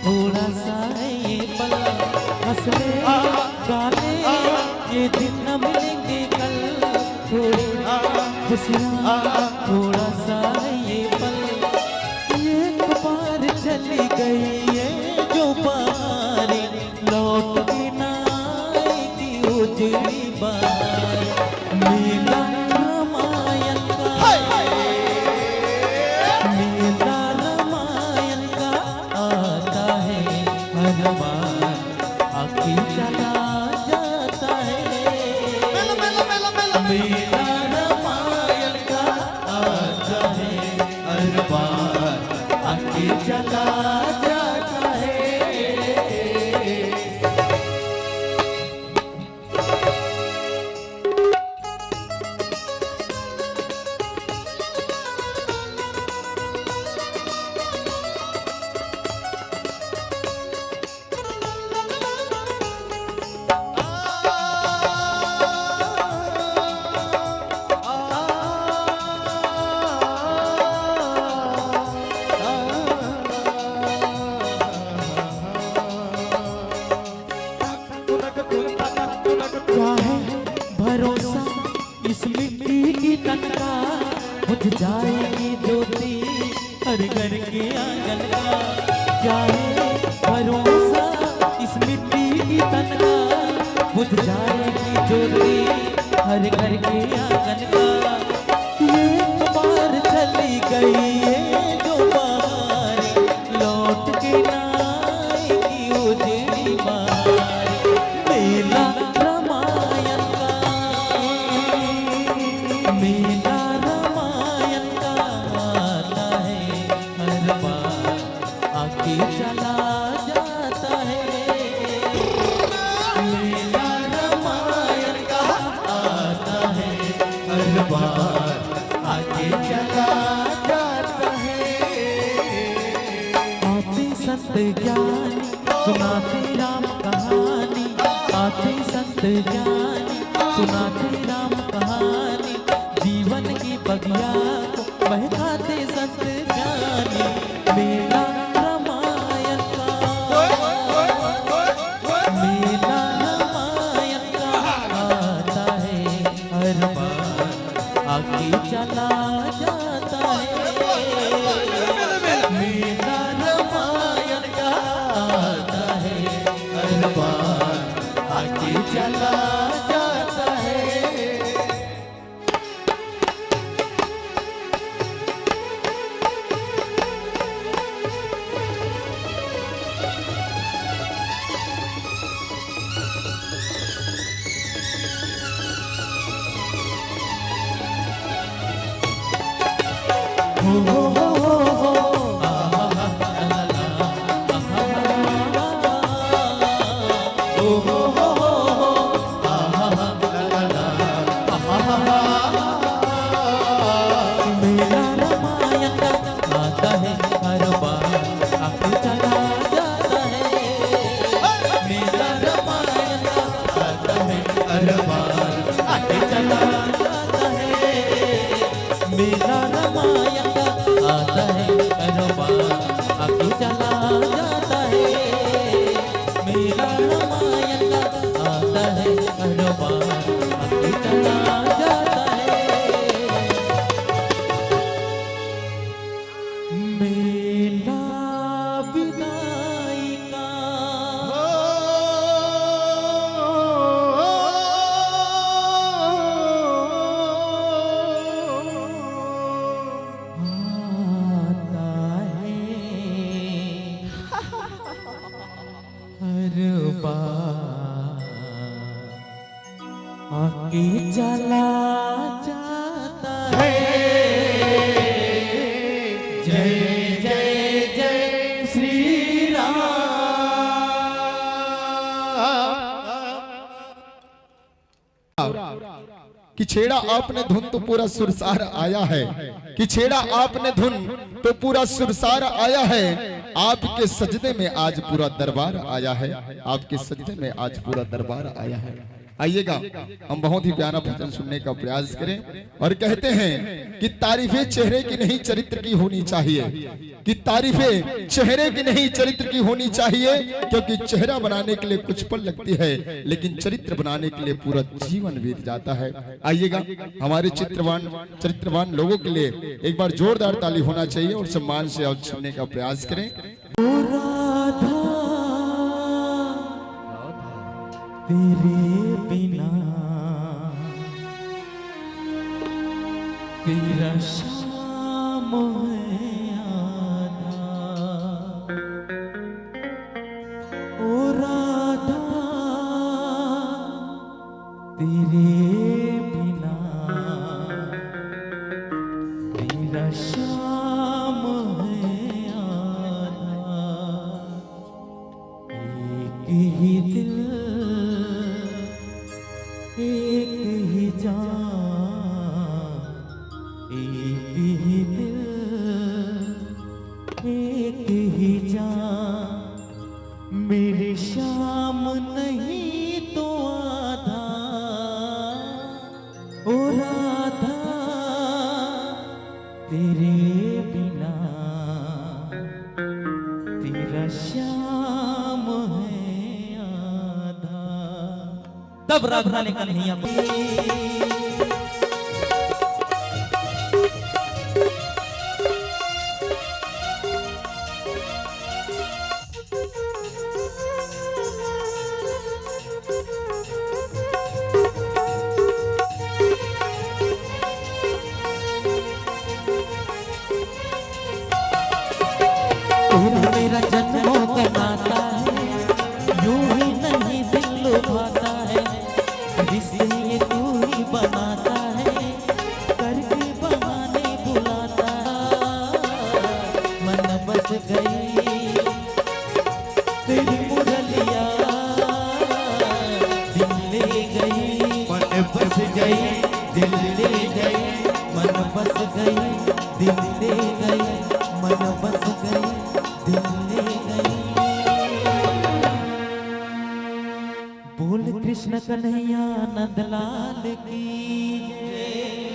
थोड़ा सा ये पल। हंस ले, गा ले, ये दिन न मिलेंगे कल। थोड़ी खुशियाँ, थोड़ा सा ये पल। एक बार चली गई ये जो बारी, लौट के ना आएगी उजड़ी बारी। मेला रामायण का, मेला रामायण का आता है हर बार, आके चला जाता है। मेला रामायण का आता है हर बार, आके चला जाता है। क्या है भरोसा इस मिट्टी की तन का, बुझ जाएगी ज्योति हर घर के आंगन का। क्या है भरोसा इस मिट्टी की तन का, बुझ जाएगी ज्योति हर घर के आंगन का। ये बार चली गई ये जो बारी, लौट के ना आएगी उजड़ी बारी। मेला रामायण का, मेला रामायण का आता है हर बार, आके चला जाता है। मेला रामायण का आता है हर बार, आके चला जाता है। आते संत ज्ञानी सुनाते राम कहानी, आते संत ज्ञानी सुनाते राम कहानी, जीवन की बगिया को महकाते संत ज्ञानी। मेला रामायण का, मेला रामायण का आता है हर बार, आके चला जाता है। मेला रामायण का आता है हर बार, आके चला जाता है। मेला रामायण का आता है हर बार, आके चला जाता है। मेला रामायण का आता है हर बार, आके चला जाता है। मेला रामायण का आता है हर बार, आके चला जाता है। मेला रामायण का आता है हर बार, आके चला जाता है। मेला विदाई का आता है हर बार, आके चला जाता है। जय जय जय श्री राम। कि छेड़ा आपने धुन तो पूरा सुरसार आया है, कि छेड़ा आपने धुन तो पूरा सुरसार आया है। आपके सजदे में आज पूरा दरबार आया है, आपके सजदे में आज पूरा दरबार आया है। आइएगा, हम बहुत ही प्यारा भजन सुनने का प्रयास करें। और कहते हैं कि तारीफें चेहरे की नहीं, चरित्र की होनी चाहिए, कि तारीफें चेहरे की नहीं, चरित्र की होनी चाहिए, क्योंकि चेहरा बनाने के लिए कुछ पल लगती है, लेकिन चरित्र बनाने के लिए पूरा जीवन बीत जाता है। आइएगा, हमारे चित्रवान, चरित्रवान लोगों के लिए एक बार जोरदार ताली होना चाहिए और सम्मान से आप सुनने का प्रयास करें। ओ राधा, तेरे बिना तेरा शाम है आधा। ओ राधा, तेरे बिना मेरा शाम है आधा। एक ही दिल, एक ही जान, एक ही दिल, एक ही जान। मेरी शाम नहीं तो आधा, ओ राधा, तेरे बिना तेरा शाम है आधा। तब राधा ने कन्हैया को तेरा मेरा जन्मों का नाता है, यूं ही नहीं दिल लुभाता है, रिश्ते ये तू ही बनाता है, करके बहाने बुलाता है। मन बस गई तेरी मुरलिया, दिल ले गई, मन बस गई, दिल ले गई, मन बस गई, दिल ले गई, मन बस गई, दिल ले गई। बोल कृष्ण कन्हैया नंदलाल की जय।